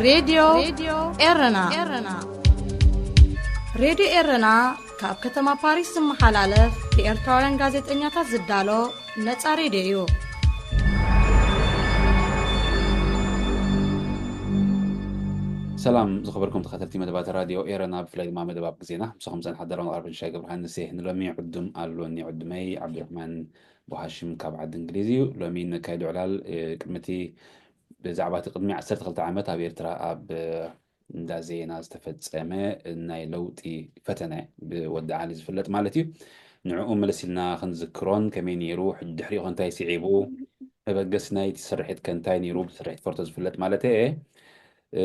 ሬድዮ ኤረና። ሬድዮ ኤረና ካብ ከተማ ፓሪስ ዝመሓላለፍ ብኤርትራውያን ጋዜጠኛታት ዝዳሎ ነጻ ሬድዮ እዩ። ሰላም ዝኸበርኩም ተኸታተልቲ መደባት ራድዮ ኤረና፣ ብፍላይ ድማ መደብ ኣብ ግዜና። ምሳኹም ዝጸንሓ ደረን ኣርበን ሻይ ገብረሃንስ እየ። ንሎሚ ዕዱም ኣሎኒ ዕዱመይ ዓብዱራሕማን ቦሃሽም ካብ ዓዲ እንግሊዝ እዩ። ሎሚ ነካይዶ ዕላል፣ እ፣ ቅድሚ እቲ ብዛዕባ እቲ ቅድሚ ዓሰርተ ክልተ ዓመት ኣብ ኤርትራ ኣብ፣ እ፣ እንዳ ዜና ዝተፈጸመ ናይ ለውጢ ፈተነ ብወዲ ዓሊ ዝፍለጥ ማለት እዩ። ንዕኡ መለስ ኢልና ክንዝክሮን ከመይ ነይሩ፣ ሕጂ ድሕሪኡ ከ እንታይ ስዒቡ፣ መበገሲ ናይቲ ስርሒት ከ እንታይ ነይሩ፣ ብስርሒት ፈርቶ ዝፍለጥ ማለት እየ። እ፣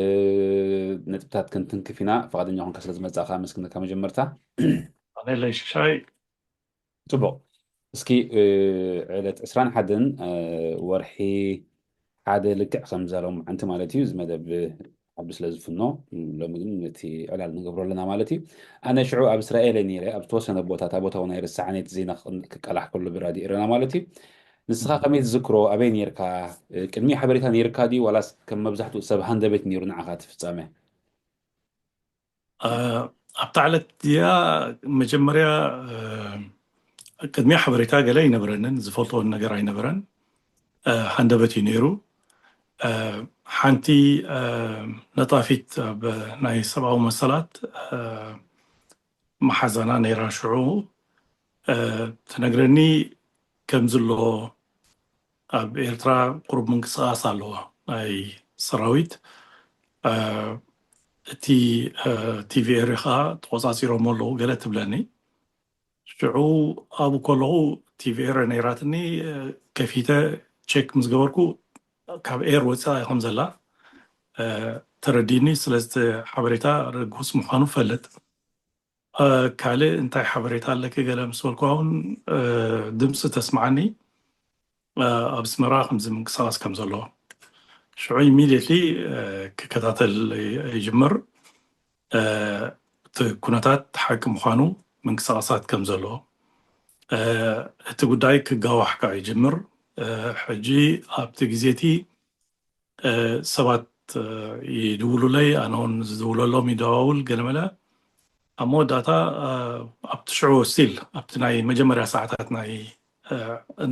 ነጥብታት ክንትንክፍ ኢና። ፍቓደኛ ኮንካ ስለ ዝመጻእካ ኣመስግነካ መጀመርታ። ኣነለይ ሽሻይ ጽቡቕ። እስኪ፣ እ፣ ዕለት ዕስራን ሓደን፣ እ፣ ወርሒ ሓደ ልክዕ ከምዛ ሎምዓንቲ ማለት እዩ፣ እዚ መደብ ዓቢ ስለ ዝፍኖ፣ ሎሚ ግን ነቲ ዕላል ንገብሮ ኣለና ማለት እዩ። ኣነ ሽዑ ኣብ እስራኤል እየ ነይረ፣ ኣብ ዝተወሰነ ቦታ፣ እታ ቦታ እውን ኣይርስዓን፣ እቲ ዜና ክቕን-፣ ክቀላሕ ከሎ ብራድዮ ኤረና ማለት እዩ። ንስኻ ከመይ ትዝክሮ? ኣበይ ነይርካ? እ፣ ቅድሚ ሓበሬታ ነይርካ ድዩ ዋላስ ከም መብዛሕትኡ ሰብ ሃንደበት ነይሩ ንዓኻ እቲ ፍጻመ? እ፣ ኣብታ ዕለት እዚኣ መጀመርያ፣ እ፣ ቅድሚያ ሓበሬታ ገለ ኣይነበረንን፣ ዝፈልጦ ነገር ኣይነበረን። እ፣ ሃንደበት እዩ ነይሩ። እ፣ ሓንቲ፣ እ፣ ነጣፊት ኣብ ናይ ሰብኣዊ መሰላት፣ እ፣ መሓዛና ነይራ ሽዑ፣ እ፣ ትነግረኒ ከም ዝሎ ኣብ ኤርትራ ቁሩብ ምንቅስቓስ ኣለዎ ናይ ሰራዊት። እ፣ እቲ፣ እ፣ ቲ ቪ ኤሪ ኸኣ ተቖጻጺሮሞ ኣለዉ ገለ ትብለኒ። ሽዑ ኣብኡ ከለኹ ቲ ቪ ኤሪ ነይራትኒ፣ እ፣ ከፊተ ቸክ ምስ ገበርኩ ካብ ኤር ወጺኣ እያ ከም ዘላ፣ እ፣ ተረዲኒ። ስለዚ እቲ ሓበሬታ ርጉስ ምዃኑ ፈልጥ። እ፣ ካልእ እንታይ ሓበሬታ ኣለኪ ገለ ምስ በልኩ እውን፣ እ፣ ድምፂ ተስምዓኒ፣ እ፣ ኣብ ኣስመራ ከምዚ ምንቅስቓስ ከም ዘሎ። ሽዑ ኢሚድየትሊ፣ እ፣ ክከታተል ይጅምር። እ፣ እቲ ኩነታት ሓቂ ምዃኑ፣ ምንቅስቓሳት ከም ዘሎ፣ እ፣ እቲ ጉዳይ ክጋዋሕ ከዓ ይጅምር። እ፣ ሕጂ ኣብቲ ግዜ እቲ፣ እ፣ ሰባት፣ እ፣ ይድውሉለይ፣ ኣነ እውን ዝድውለሎም ይደዋውል ገለመለ። ኣብ መወዳእታ፣ እ፣ ኣብቲ ሽዑ ስቲል ኣብቲ ናይ መጀመርያ ሰዓታት ናይ፣ እ፣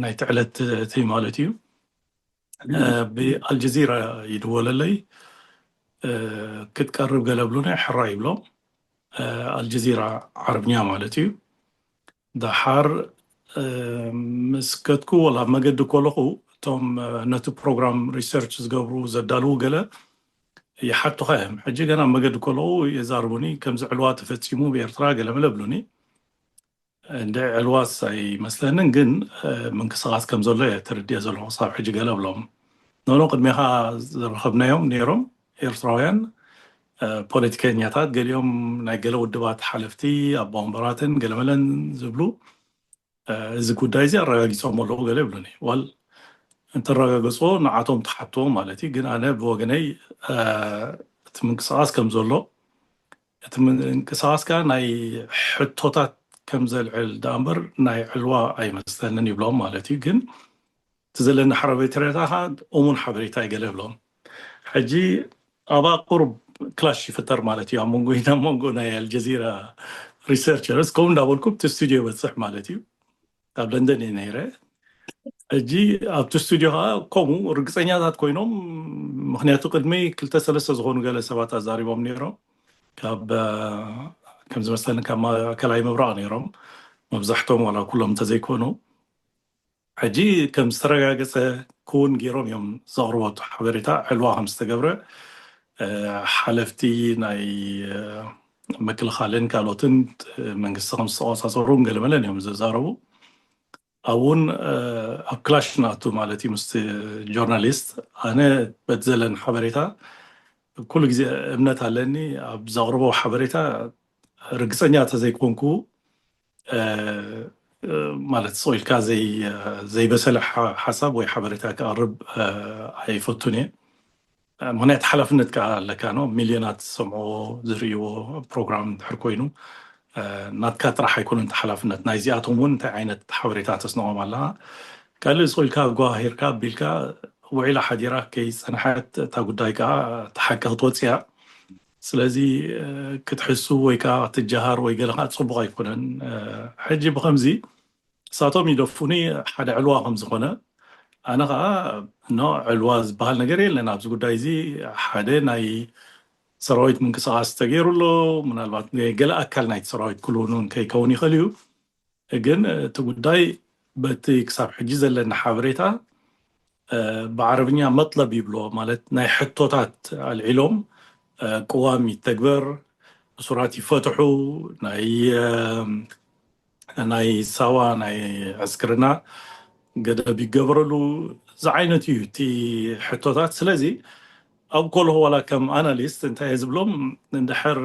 ናይቲ ዕለት እቲ ማለት እዩ፣ እ፣ ብኣልጀዚራ ይድወለለይ። እ፣ ክትቀርብ ገለ ብሉኒ፣ ሕራይ ይብሎም። እ፣ ኣልጀዚራ ዓረብኛ ማለት እዩ። ደሓር፣ እ፣ ምስ ከድኩ ወላ ኣብ መገዲ ከለኹ እቶም፣ እ፣ ነቲ ፕሮግራም ሪሰርች ዝገብሩ ዘዳልዉ ገለ ይሓቱኻ እዮም። ሕጂ ገና ኣብ መገዲ ከለኹ የዛርቡኒ፣ ከምዚ ዕልዋ ተፈጺሙ ብኤርትራ ገለመለ ብሉኒ። እንደ ዕልዋስ ኣይመስለንን፣ ግን፣ እ፣ ምንቅስቓስ ከም ዘሎ እየ ተረዲኤ ዘለኹ ክሳብ ሕጂ ገለ ብሎም። ኖኖ ቅድሜኻ ዝረኸብናዮም ነይሮም ኤርትራውያን፣ እ፣ ፖለቲከኛታት፣ ገሊኦም ናይ ገለ ውድባት ሓለፍቲ፣ ኣቦ ወንበራትን ገለመለን ዝብሉ፣ እ፣ እዚ ጉዳይ እዚ ኣረጋጊጾም ኣለዉ ገለ ይብሉኒ። ዋል እንተረጋገጽዎ ንዓቶም ትሓትዎ ማለት እዩ። ግን ኣነ ብወገነይ፣ እ፣ እቲ ምንቅስቓስ ከም ዘሎ፣ እቲ ምንቅስቓስ ከኣ ናይ ሕቶታት ከም ዘልዕል ደኣ እምበር ናይ ዕልዋ ኣይመስለንን ይብሎም ማለት እዩ። ግን እቲ ዘለኒ ሓበሬታ ከኣ እሙን ሓበሬታ እዩ ገለ ይብሎም። ሕጂ ኣብኣ ቁሩብ ክላሽ ይፍጠር ማለት እዩ ኣብ መንጎ፣ ኣብ መንጎ ናይ ኣልጀዚራ ሪሰርቸርስ ከምኡ እንዳበልኩ ኣብቲ ስቱድዮ በጽሕ ማለት እዩ። ኣብ ለንደን እየ ነይረ። ሕጂ ኣብቲ ስቱድዮ ከዓ ከምኡ ርግፀኛታት ኮይኖም፣ ምክንያቱ ቅድሚ ክልተ ሰለስተ ዝኾኑ ገለ ሰባት ኣዛሪቦም ነይሮም። ካብ፣ እ፣ ከም ዝመስለኒ ካብ ማእከላይ ምብራቕ ነይሮም መብዛሕቶም፣ ዋላ ኩሎም እንተዘይኮኑ። ሕጂ ከም ዝተረጋገጸ ክውን ገይሮም እዮም ዘቕርቦ እቲ ሓበሬታ፣ ዕልዋ ከም ዝተገብረ፣ እ፣ ሓለፍቲ ናይ፣ እ፣ ምክልኻልን ካልኦትን፣ እ፣ መንግስቲ ከም ዝተቆጻጸሩን ገለመለን እዮም ዝዛረቡ። ኣብኡ እውን፣ እ፣ ኣብ ክላሽ ንኣቱ ማለት እዩ ምስቲ ጆርናሊስት። ኣነ በቲ ዘለኒ ሓበሬታ ኩሉ ግዜ እምነት ኣለኒ ኣብ ዘቕርቦ ሓበሬታ ርግጸኛ ተዘይኮንኩ፣ እ፣ እ፣ ማለት ስቕ ኢልካ ዘይ-፣ ዘይበሰለ ሓ-፣ ሓሳብ ወይ ሓበሬታ ክቐርብ፣ እ፣ ኣይፈቱን እየ። ምክንያት ሓላፍነት ከዓ ኣለካ ነው። ሚልዮናት ዝሰምዕዎ ዝርእይዎ ፕሮግራም እንድሕር ኮይኑ፣ እ፣ ናትካ ጥራሕ ኣይኮነን እቲ ሓላፍነት። ናይዚኣቶም እውን እንታይ ዓይነት ሓበሬታ ተስንቖም ኣለካ። ካልእ ስቕ ኢልካ ጓሂርካ ኣቢልካ ውዒላ ሓዲራ ከይጸንሐት እታ ጉዳይ ከዓ እቲ ሓቂ ክትወፅእ እያ። ስለዚ ክትሕሱ ወይ ከዓ ክትጀሃር ወይ ገለ ከዓ ፅቡቕ ኣይኮነን። ሕጂ ብኸምዚ እሳቶም ይደፉኒ ሓደ ዕልዋ ከም ዝኾነ፣ ኣነ ከዓ ኖ፣ ዕልዋ ዝበሃል ነገር የለን ኣብዚ ጉዳይ እዚ። ሓደ ናይ ሰራዊት ምንቅስቃስ ተገይሩ ኣሎ። ምናልባት ገለ ኣካል ናይቲ ሰራዊት ክልውን እውን ከይከውን ይኽእል እዩ። ግን እቲ ጉዳይ በቲ ክሳብ ሕጂ ዘለና ሓበሬታ ብዓረብኛ መጥለብ ይብሎ፣ ማለት ናይ ሕቶታት ኣልዒሎም፣ ቅዋም ይተግበር፣ እሱራት ይፈትሑ፣ ናይ ናይ ሳዋ ናይ ዕስክርና ገደብ ይገበረሉ ዝዓይነቱ እዩ እቲ ሕቶታት። ስለዚ ኣብ ኮልሆ ዋላ ከም ኣናሊስት እንታይ እየ ዝብሎም፣ እንድሕር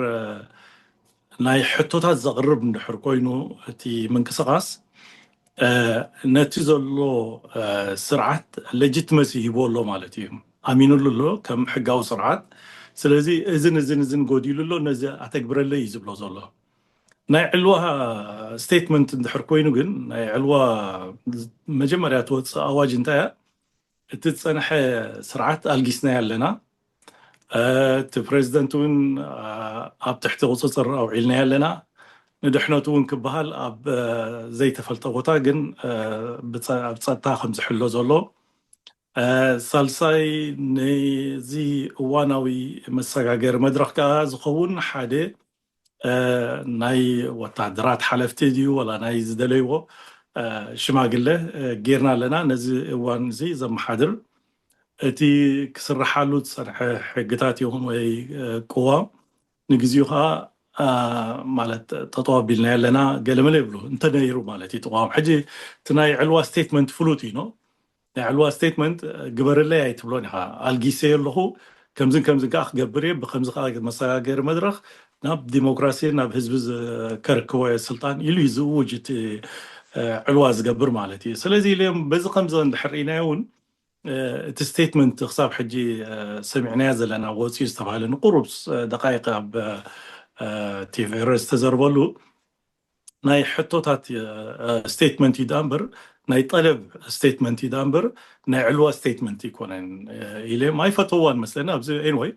ናይ ሕቶታት ዘቕርብ እንድሕር ኮይኑ እቲ ምንቅስቃስ ነቲ ዘሎ ስርዓት ሌጂትመሲ ሂቦ ኣሎ ማለት እዩ። ኣሚኑሉ ኣሎ ከም ሕጋዊ ስርዓት። ስለዚ እዝን እዝን እዝን ጎዲሉ ኣሎ፣ ነዚ ኣተግብረለይ እዩ ዝብሎ ዘሎ። ናይ ዕልዋ ስቴትመንት እንድሕር ኮይኑ ግን ናይ ዕልዋ መጀመርያ ትወፅእ ኣዋጅ እንታይ እያ? እቲ ዝፀንሐ ስርዓት ኣልጊስናዮ ኣለና። እቲ ፕሬዚደንት እውን ኣብ ትሕቲ ቁፅፅር ኣውዒልናዮ ኣለና። ንድሕነቱ እውን ክበሃል ኣብ ዘይተፈልጠ ቦታ ግን ኣብ ፀጥታ ከም ዝሕሎ ዘሎ፣ ሳልሳይ ነዚ እዋናዊ መሰጋገሪ መድረኽ ከዓ ዝኸውን ሓደ ናይ ወታደራት ሓለፍቲ ድዩ ወላ ናይ ዝደለይዎ ሽማግለ ጌርና ኣለና። ነዚ እዋን እዚ ዘመሓድር እቲ ክስርሓሉ ዝፀንሐ ሕግታት ይኹን ወይ ቅዋም ንግዚኡ ከዓ ማለት ጠጠው ኣቢልና ኣለና ገለመለ ይብሉ እንተነይሩ ማለት እዩ። ተቃዋሚ ሕጂ እቲ ናይ ዕልዋ ስቴትመንት ፍሉጥ እዩ። ናይ ዕልዋ ስቴትመንት ግበረለይ ኣይትብሎን ኢኻ። ኣልጊሰ ኣለኹ፣ ከምዝን ከምዝን ከዓ ክገብር እየ፣ ብከምዚ ከዓ መሰጋገሪ መድረኽ ናብ ዲሞክራሲ ናብ ህዝቢ ከርክቦ እየ ስልጣን ኢሉ እዩ ዝእውጅ እቲ ዕልዋ ዝገብር ማለት እዩ። ስለዚ ኢለዮም በዚ ከምዚ እንድሕር ኢናዮ እውን እቲ ስቴትመንት ክሳብ ሕጂ ሰሚዕናያ ዘለና ወፅዩ ዝተባሃለ ንቁሩብ ደቃይቅ ኣብ ቲቪ ዝተዘርበሉ ናይ ሕቶታት ስቴትመንት እዩ ዳእምበር ናይ ጠለብ ስቴትመንት እዩ ዳእምበር ናይ ዕልዋ ስቴትመንት ይኮነን ኢለ ኣይፈተዋን መስለኒ ኣብዚ ኤንወይ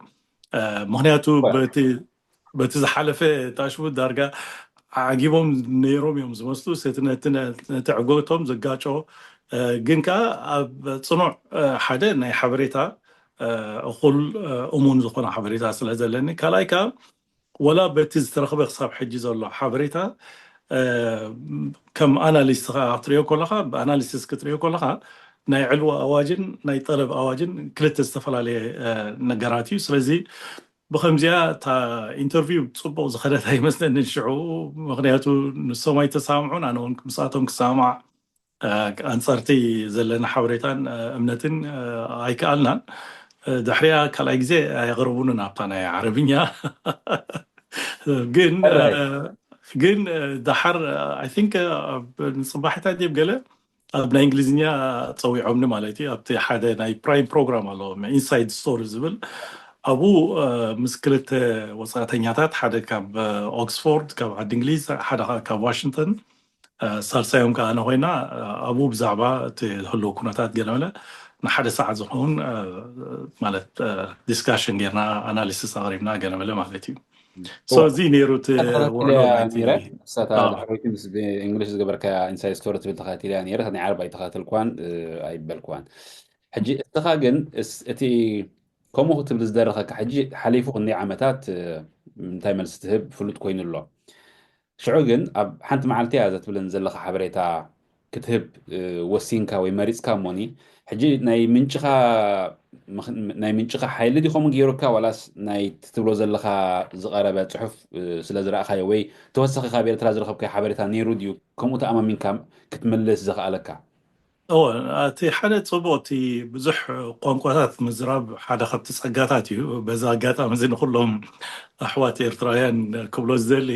ምክንያቱ በቲ ዝሓለፈ ታሽቡ ዳርጋ ዓጊቦም ነይሮም እዮም ዝመስሉ ነቲ ዕጎቶም ዘጋጮ ግን ከዓ ኣብ ፅኑዕ ሓደ ናይ ሓበሬታ እኩል እሙን ዝኾነ ሓበሬታ ስለ ዘለኒ ካልኣይ ከዓ ወላ በቲ ዝተረኽበ ክሳብ ሕጂ ዘሎ ሓበሬታ ከም ኣናሊስት ክትሪኦ ከለካ ብኣናሊሲስ ክትሪኦ ከለካ ናይ ዕልዋ ኣዋጅን ናይ ጠለብ ኣዋጅን ክልተ ዝተፈላለየ ነገራት እዩ። ስለዚ ብከምዚኣ እታ ኢንተርቪው ፅቡቅ ዝኸደት ኣይመስለንን ሽዑ ምክንያቱ ንሶም ኣይተሰማምዑን ኣነ እውን ምስኣቶም ክሰማማዕ ኣንፃርቲ ዘለና ሓበሬታን እምነትን ኣይከኣልናን። ድሕሪያ ካልኣይ ግዜ ኣየቕርቡንን ኣብታ ናይ ዓረብኛ ግን ግን ዳሓር ኣይ ቲንክ ንፅባሒታት ድብ ገለ ኣብ ናይ እንግሊዝኛ ፀዊዖምኒ ማለት እዩ ኣብቲ ሓደ ናይ ፕራይም ፕሮግራም ኣለዎም ኢንሳይድ ስቶሪ ዝብል ኣብኡ ምስ ክልተ ወፃእተኛታት ሓደ ካብ ኦክስፎርድ ካብ ዓዲ እንግሊዝ ሓደ ካብ ዋሽንግተን ሳልሳዮም ከዓ ኣነ ኮይና ኣብኡ ብዛዕባ እቲ ህልው ኩነታት ገለመለ ንሓደ ሰዓት ዝኸውን ማለት ዲስካሽን ጌርና ኣናሊሲስ ኣቅሪብና ገለመለ ማለት እዩ። እዚ ነይሩ ዳሕረይቲ ምስ እንግሊሽ ዝገበርካ ኢንሳይድ ስቶሪ ትብል ተኸታቲልያ ነረ ናይ ዓረብ ኣይተኸታተልኳን ኣይበልኳን። ሕጂ እስኻ ግን እቲ ከምኡ ክትብል ዝደረኸካ ሕጂ ሓሊፉ ክንደይ ዓመታት እንታይ መልሲ ትህብ ፍሉጥ ኮይኑ ኣሎ። ሽዑ ግን ኣብ ሓንቲ መዓልቲ እያ ዘትብለን ዘለኻ ሓበሬታ ክትህብ ወሲንካ ወይ መሪፅካ እሞኒ ሕጂ ናይ ምንጭኻ ናይ ምንጭኻ ሓይሊ ዲኸም ገይሩካ ዋላስ ናይ ትብሎ ዘለኻ ዝቐረበ ፅሑፍ ስለ ዝረእኻዮ ወይ ተወሳኺ ካብ ኤርትራ ዝረኸብካዮ ሓበሬታ ነይሩ ድዩ ከምኡ ተኣማሚንካ ክትምልስ ዘኽኣለካ? እወ እቲ ሓደ ፅቡቅ እቲ ብዙሕ ቋንቋታት ምዝራብ ሓደ ካብቲ ፀጋታት እዩ። በዚ ኣጋጣሚ እዚ ንኩሎም ኣሕዋት ኤርትራውያን ክብሎ ዝደሊ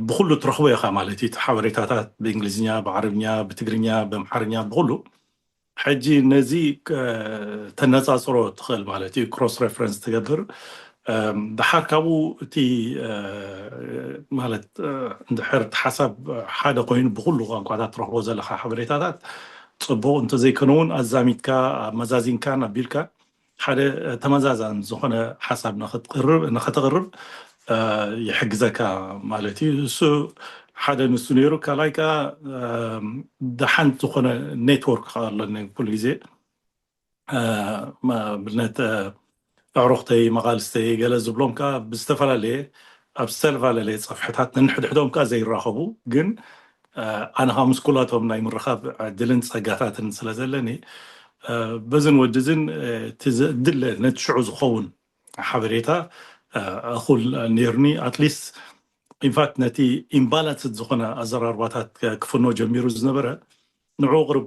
ብኩሉ ትረኽቦ ኢኻ ማለት እዩ። ሓበሬታታት ብእንግሊዝኛ፣ ብዓረብኛ፣ ብትግርኛ፣ ብኣምሓርኛ ብኩሉ ሕጂ ነዚ ተነፃፅሮ ትኽእል ማለት እዩ። ክሮስ ሬፈረንስ ትገብር ድሓር ካብኡ እቲ ማለት እንድሕር ሓሳብ ሓደ ኮይኑ ብኩሉ ቋንቋታት ትረኽቦ ዘለካ ሓበሬታታት ጽቡቕ፣ እንተዘይኮነ እውን ኣዛሚድካ ኣመዛዚንካን ኣቢልካ ሓደ ተመዛዛን ዝኾነ ሓሳብ ንኸተቕርብ ይሕግዘካ ማለት እዩ። እሱ ሓደ ንሱ ነይሩ። ካልኣይ ከዓ ደሓን ዝኾነ ኔትወርክ ኣለኒ ኩሉ ግዜ። ብነት ኣዕሩኽተይ፣ መቓልስተይ ገለ ዝብሎም ከዓ ብዝተፈላለየ፣ ኣብ ዝተፈላለየ ጸፍሕታት ነንሕድሕዶም ከዓ ዘይራኸቡ፣ ግን ኣነ ከዓ ምስ ኩላቶም ናይ ምርኻብ ዕድልን ጸጋታትን ስለ ዘለኒ፣ በዝን ወድዝን እቲ ዝድለ ነቲ ሽዑ ዝኸውን ሓበሬታ እኹል ነይሩኒ። ኣትሊስት ኢንፋክት ነቲ ኢምባላንስድ ዝኾነ ኣዘራርባታት ክፍኖ ጀሚሩ ዝነበረ ንዑ ቅርብ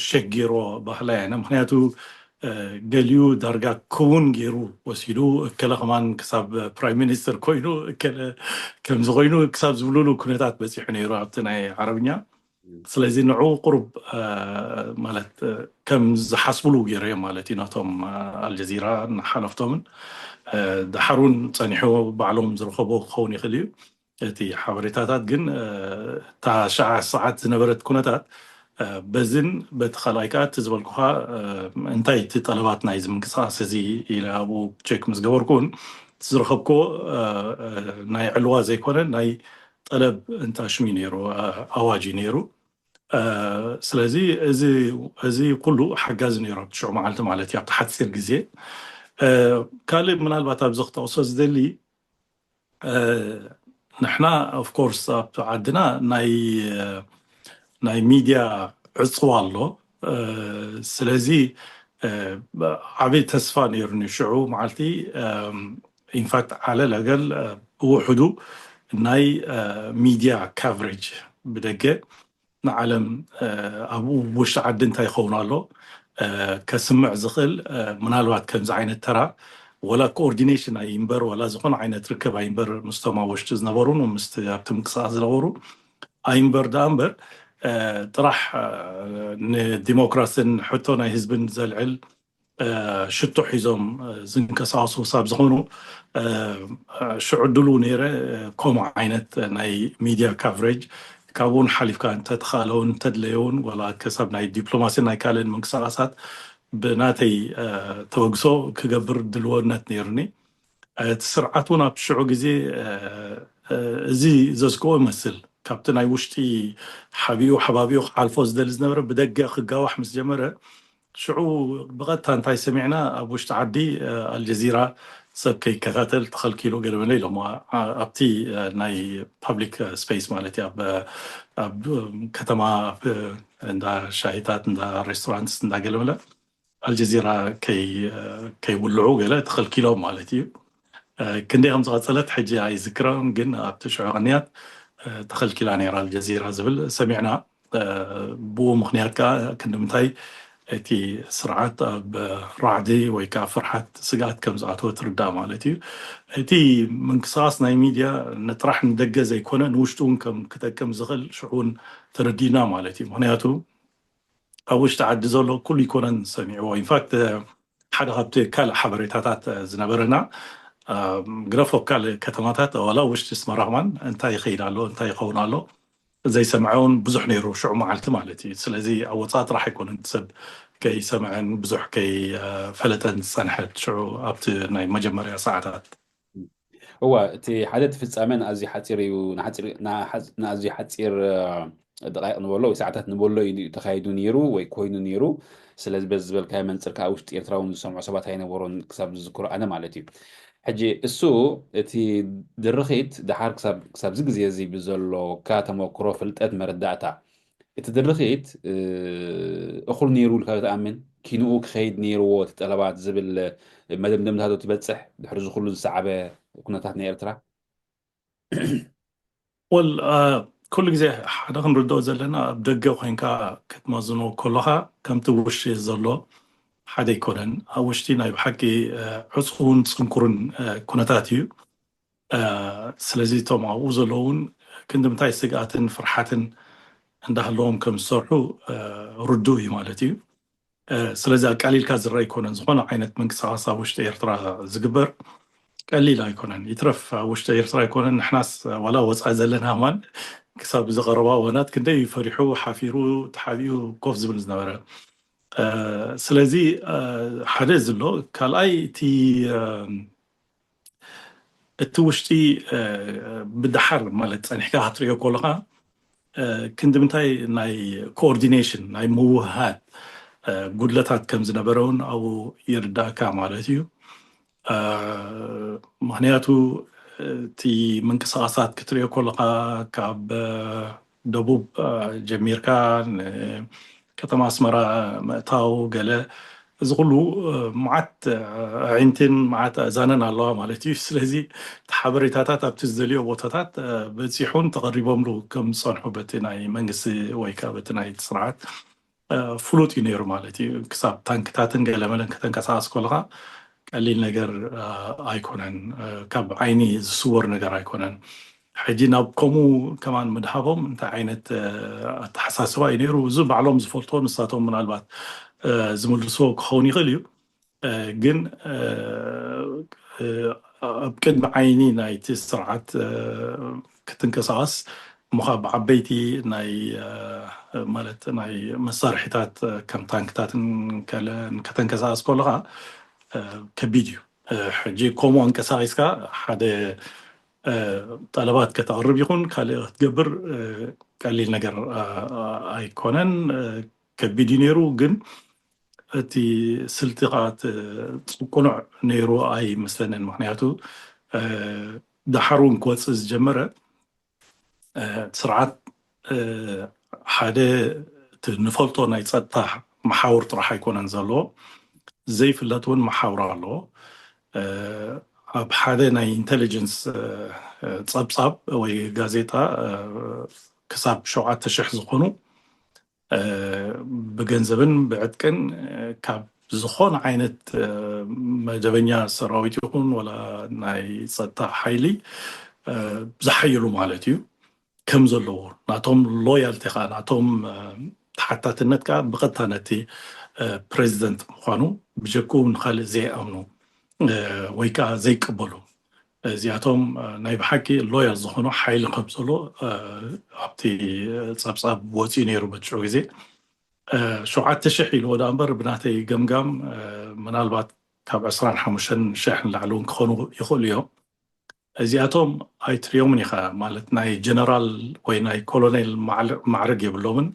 ሸክ ገይሮ ባህላ ያነ። ምክንያቱ ገሊኡ ዳርጋ ክውን ገይሩ ወሲዱ፣ እከለ ከማን ክሳብ ፕራይም ሚኒስትር ኮይኑ፣ እከለ ከምዚ ኮይኑ ክሳብ ዝብሉሉ ኩነታት በፂሑ ነይሩ ኣብቲ ናይ ዓረብኛ። ስለዚ ንዑ ቅሩብ ማለት ከም ዝሓስብሉ ገይረዮ ማለት እዩ፣ ናቶም ኣልጀዚራ ንሓለፍቶምን። ደሓር እውን ፀኒሑ ባዕሎም ዝረኸቦ ክኸውን ይኽእል እዩ። እቲ ሓበሬታታት ግን እታ ሸዓ ሰዓት ዝነበረት ኩነታት በዝን በቲ ካልኣይ ከዓ እቲ ዝበልኩኻ እንታይ እቲ ጠለባት ናይዚ ምንቅስቃስ እዚ ኢለ ኣብኡ ቼክ ምስ ገበርኩ እውን ዝረኸብክዎ ናይ ዕልዋ ዘይኮነ ናይ ጠለብ እንታሽም እዩ ነይሩ፣ ኣዋጅ እዩ ነይሩ። ስለዚ እዚ ኩሉ ሓጋዚ ነይሩ ኣብቲ ሽዑ መዓልቲ ማለት እዩ፣ ኣብቲ ሓፂር ግዜ። ካልእ ምናልባት ኣብዚ ክጠቕሶ ዝደሊ ንሕና ኦፍኮርስ ኣብ ዓድና ናይ ናይ ሚድያ ዕፅዋ ኣሎ። ስለዚ ዓብይ ተስፋ ነይሩኒ ሽዑ መዓልቲ። ኢንፋክት ዓለ ለገል ብውሕዱ ናይ ሚድያ ካቨሬጅ ብደገ ንዓለም ኣብ ውሽጢ ዓዲ እንታይ ይኸውን ኣሎ ከስምዕ ዝኽእል ምናልባት ከምዚ ዓይነት ተራ ወላ ኮኦርዲኔሽን ኣይንበር ወላ ዝኾነ ዓይነት ርክብ ኣይንበር ምስቶም ኣብ ውሽጢ ዝነበሩን ምስ ኣብቲ ምንቅስቃስ ዝነበሩ ኣይንበር ደኣ እምበር ጥራሕ ንዲሞክራስን ሕቶ ናይ ህዝብን ዘልዕል ሽቶ ሒዞም ዝንቀሳቀሱ ክሳብ ዝኾኑ ሽዑ ድሉ ነይረ ከምኡ ዓይነት ናይ ሚድያ ካቨሬጅ ካብኡን ሓሊፍካ እንተተኻለውን እንተድለየውን ዋላ ከሳብ ናይ ዲፕሎማሲ ናይ ካልእን ምንቅስቃሳት ብናተይ ተበግሶ ክገብር ድልወነት ነይሩኒ። እቲ ስርዓት እውን ኣብቲ ሽዑ ግዜ እዚ ዘስግኦ ይመስል ካብቲ ናይ ውሽጢ ሓቢኡ ሓባቢኡ ክሓልፎ ዝደሊ ዝነበረ ብደገ ክጋዋሕ ምስ ጀመረ ሽዑ ብቐጥታ እንታይ ሰሚዕና ኣብ ውሽጢ ዓዲ ኣልጀዚራ ሰብ ከይከታተል ተኸልኪሉ ገለመለ ኢሎም ኣብቲ ናይ ፓብሊክ ስፔስ ማለት እዩ ኣብ ከተማ እንዳ ሻሂታት እንዳ ሬስቶራንትስ እንዳ ገለመለ ኣልጀዚራ ከይውልዑ ገለ ተኸልኪሎም ማለት እዩ። ክንደይ ከም ዝቐፀለት ሕጂ ኣይዝክረን ግን ኣብቲ ሽዑ ቅንያት ተኸልኪላ ነይራ ኣልጀዚራ ዝብል ሰሚዕና። ብኡ ምክንያት ከዓ ክንዲ ምንታይ እቲ ስርዓት ኣብ ራዕዲ ወይ ከዓ ፍርሓት ስግኣት ከም ዝኣተወ ትርዳእ ማለት እዩ። እቲ ምንቅስቃስ ናይ ሚድያ ንጥራሕ ንደገ ዘይኮነ ንውሽጡ እውን ከም ክጠቅም ዝኽእል ሽዑ እውን ተረዲእና ማለት እዩ። ምክንያቱ ኣብ ውሽጢ ዓዲ ዘሎ ኩሉ ይኮነን ሰሚዕዎ። ኢንፋክት ሓደ ካብቲ ካልእ ሓበሬታታት ዝነበረና ግረፎ ካልእ ከተማታት ዋላ ውሽጢ ኣስመራ ከማን እንታይ ይኸይድ ኣሎ እንታይ ይኸውን ኣሎ ዘይሰምዐ እውን ብዙሕ ነይሩ ሽዑ መዓልቲ ማለት እዩ። ስለዚ ኣብ ወፃኢ ጥራሕ ኣይኮነን ሰብ ከይሰምዐን ብዙሕ ከይፈለጠን ዝፀንሐ ሽዑ ኣብቲ ናይ መጀመርያ ሰዓታት። እዋ እቲ ሓደ እቲ ፍፃመ ንኣዝዩ ሓፂር እዩ ንኣዝዩ ሓፂር ደቃይቕ ንበሎ ወይ ሰዓታት ንበሎ እዩ ተካይዱ ነይሩ ወይ ኮይኑ ነይሩ። ስለዚ በዚ ዝበልካዮ መንፅር ከዓ ውሽጢ ኤርትራ እውን ዝሰምዖ ሰባት ኣይነበሮን ክሳብ ዝዝክሮ ኣነ ማለት እዩ። ሕጂ እሱ እቲ ድርኺት ደሓር ክሳብዚ ግዜ እዚ ብዘሎካ ተመክሮ ፍልጠት መረዳእታ እቲ ድርኺት እኹል ነይሩ ኢልካ ትኣምን? ኪንኡ ክኸይድ ነይርዎ እቲ ጠለባት ዝብል መደምደምታ ዶ ትበፅሕ ድሕሪ እዚ ኩሉ ዝሰዓበ ኩነታት ናይ ኤርትራ? ወል ኩሉ ግዜ ሓደ ክንርድኦ ዘለና ኣብ ደገ ኮይንካ ክትመዝኖ ከለካ ከምቲ ውሽጢ ዘሎ ሓደ ኣይኮነን። ኣብ ውሽጢ ናይ ብሓቂ ዕፁውን ፅንኩርን ኩነታት እዩ። ስለዚ እቶም ኣብኡ ዘለዉ እውን ክንዲ ምንታይ ስግኣትን ፍርሓትን እንዳሃለዎም ከም ዝሰርሑ ርዱእ እዩ ማለት እዩ። ስለዚ ኣቃሊልካ ዝረአ ኣይኮነን። ዝኾነ ዓይነት ምንቅስቃስ ኣብ ውሽጢ ኤርትራ ዝግበር ቀሊል ኣይኮነን። ይትረፍ ኣብ ውሽጢ ኤርትራ ኣይኮነን፣ ንሕናስ ዋላ ወፃኢ ዘለና ከማን ክሳብ ዝቐረባ እዋናት ክንደይ ፈሪሑ፣ ሓፊሩ፣ ተሓቢኡ ኮፍ ዝብል ዝነበረ። ስለዚ ሓደ ዘሎ ካልኣይ እቲ እቲ ውሽጢ ብድሓር ማለት ጸኒሕካ ክትሪኦ ከለኻ ክንዲ ምንታይ ናይ ኮኦርዲኔሽን ናይ ምውህሃድ ጉድለታት ከም ዝነበረ እውን ኣብኡ ይርዳእካ ማለት እዩ። ምክንያቱ እቲ ምንቅስቃሳት ክትሪኦ ከለኻ ካብ ደቡብ ጀሚርካ ንከተማ ኣስመራ ምእታው ገለ እዚ ኩሉ መዓት ኣዒንትን መዓት ኣእዛንን ኣለዋ ማለት እዩ። ስለዚ እቲ ሓበሬታታት ኣብቲ ዝደልዮ ቦታታት በፂሑን ተቐሪቦምሉ ከም ዝፀንሑ በቲ ናይ መንግስቲ ወይ ከዓ በቲ ናይ ስርዓት ፍሉጥ እዩ ነይሩ ማለት እዩ። ክሳብ ታንክታትን ገለመለን ከተንቀሳቀስ ከለካ ቀሊል ነገር ኣይኮነን፣ ካብ ዓይኒ ዝስወር ነገር ኣይኮነን። ሕጂ ናብ ከምኡ ከማን ምድሃቦም እንታይ ዓይነት ኣተሓሳስባ እዩ ነይሩ? እዚ ባዕሎም ዝፈልጦ ንሳቶም ምናልባት ዝምልስዎ ክኸውን ይኽእል እዩ። ግን ኣብ ቅድሚ ዓይኒ ናይቲ ስርዓት ክትንቀሳቐስ እሞ ከዓ ብዓበይቲ ናይ ማለት ናይ መሳርሒታት ከም ታንክታትን ከለን ከተንቀሳቐስ ከለካ ከቢድ እዩ። ሕጂ ከምኡ ኣንቀሳቂስካ ሓደ ጠለባት ከተቕርብ ይኹን ካልእ ክትገብር ቀሊል ነገር ኣይኮነን፣ ከቢድ እዩ ነይሩ። ግን እቲ ስልቲ ከዓ ቅኑዕ ነይሩ ኣይመስለንን። ምክንያቱ ደሓር እውን ክወፅእ ዝጀመረ ስርዓት ሓደ እቲ ንፈልጦ ናይ ፀጥታ መሓውር ጥራሕ ኣይኮነን ዘለዎ፣ ዘይፍለጥ እውን መሓውር ኣለዎ። ኣብ ሓደ ናይ ኢንቴሊጀንስ ፀብፃብ ወይ ጋዜጣ ክሳብ ሸውዓተ ሽሕ ዝኾኑ ብገንዘብን ብዕጥቅን ካብ ዝኾነ ዓይነት መደበኛ ሰራዊት ይኹን ወላ ናይ ፀጥታ ሓይሊ ዝሓይሉ ማለት እዩ ከም ዘለዎ ናቶም ሎያልቲ ከዓ ናቶም ተሓታትነት ከዓ ብቐጥታ ነቲ ፕሬዚደንት ምኳኑ ብጀክኡ ንካልእ ዘይኣምኑ ወይ ከዓ ዘይቀበሉ እዚኣቶም ናይ ብሓቂ ሎያል ዝኾኑ ሓይሊ ከም ዘሎ ኣብቲ ፀብፃብ ወፂኡ ነይሩ በትሽዑ ግዜ ሸውዓተ ሽሕ ኢልዎ ዳ እምበር ብናተይ ገምጋም ምናልባት ካብ ዕስራን ሓሙሽተን ሽሕ ንላዕሊ እውን ክኾኑ ይኽእሉ እዮም። እዚኣቶም ኣይትሪኦምን ኢኻ ማለት ናይ ጀነራል ወይ ናይ ኮሎኔል ማዕርግ የብሎምን፣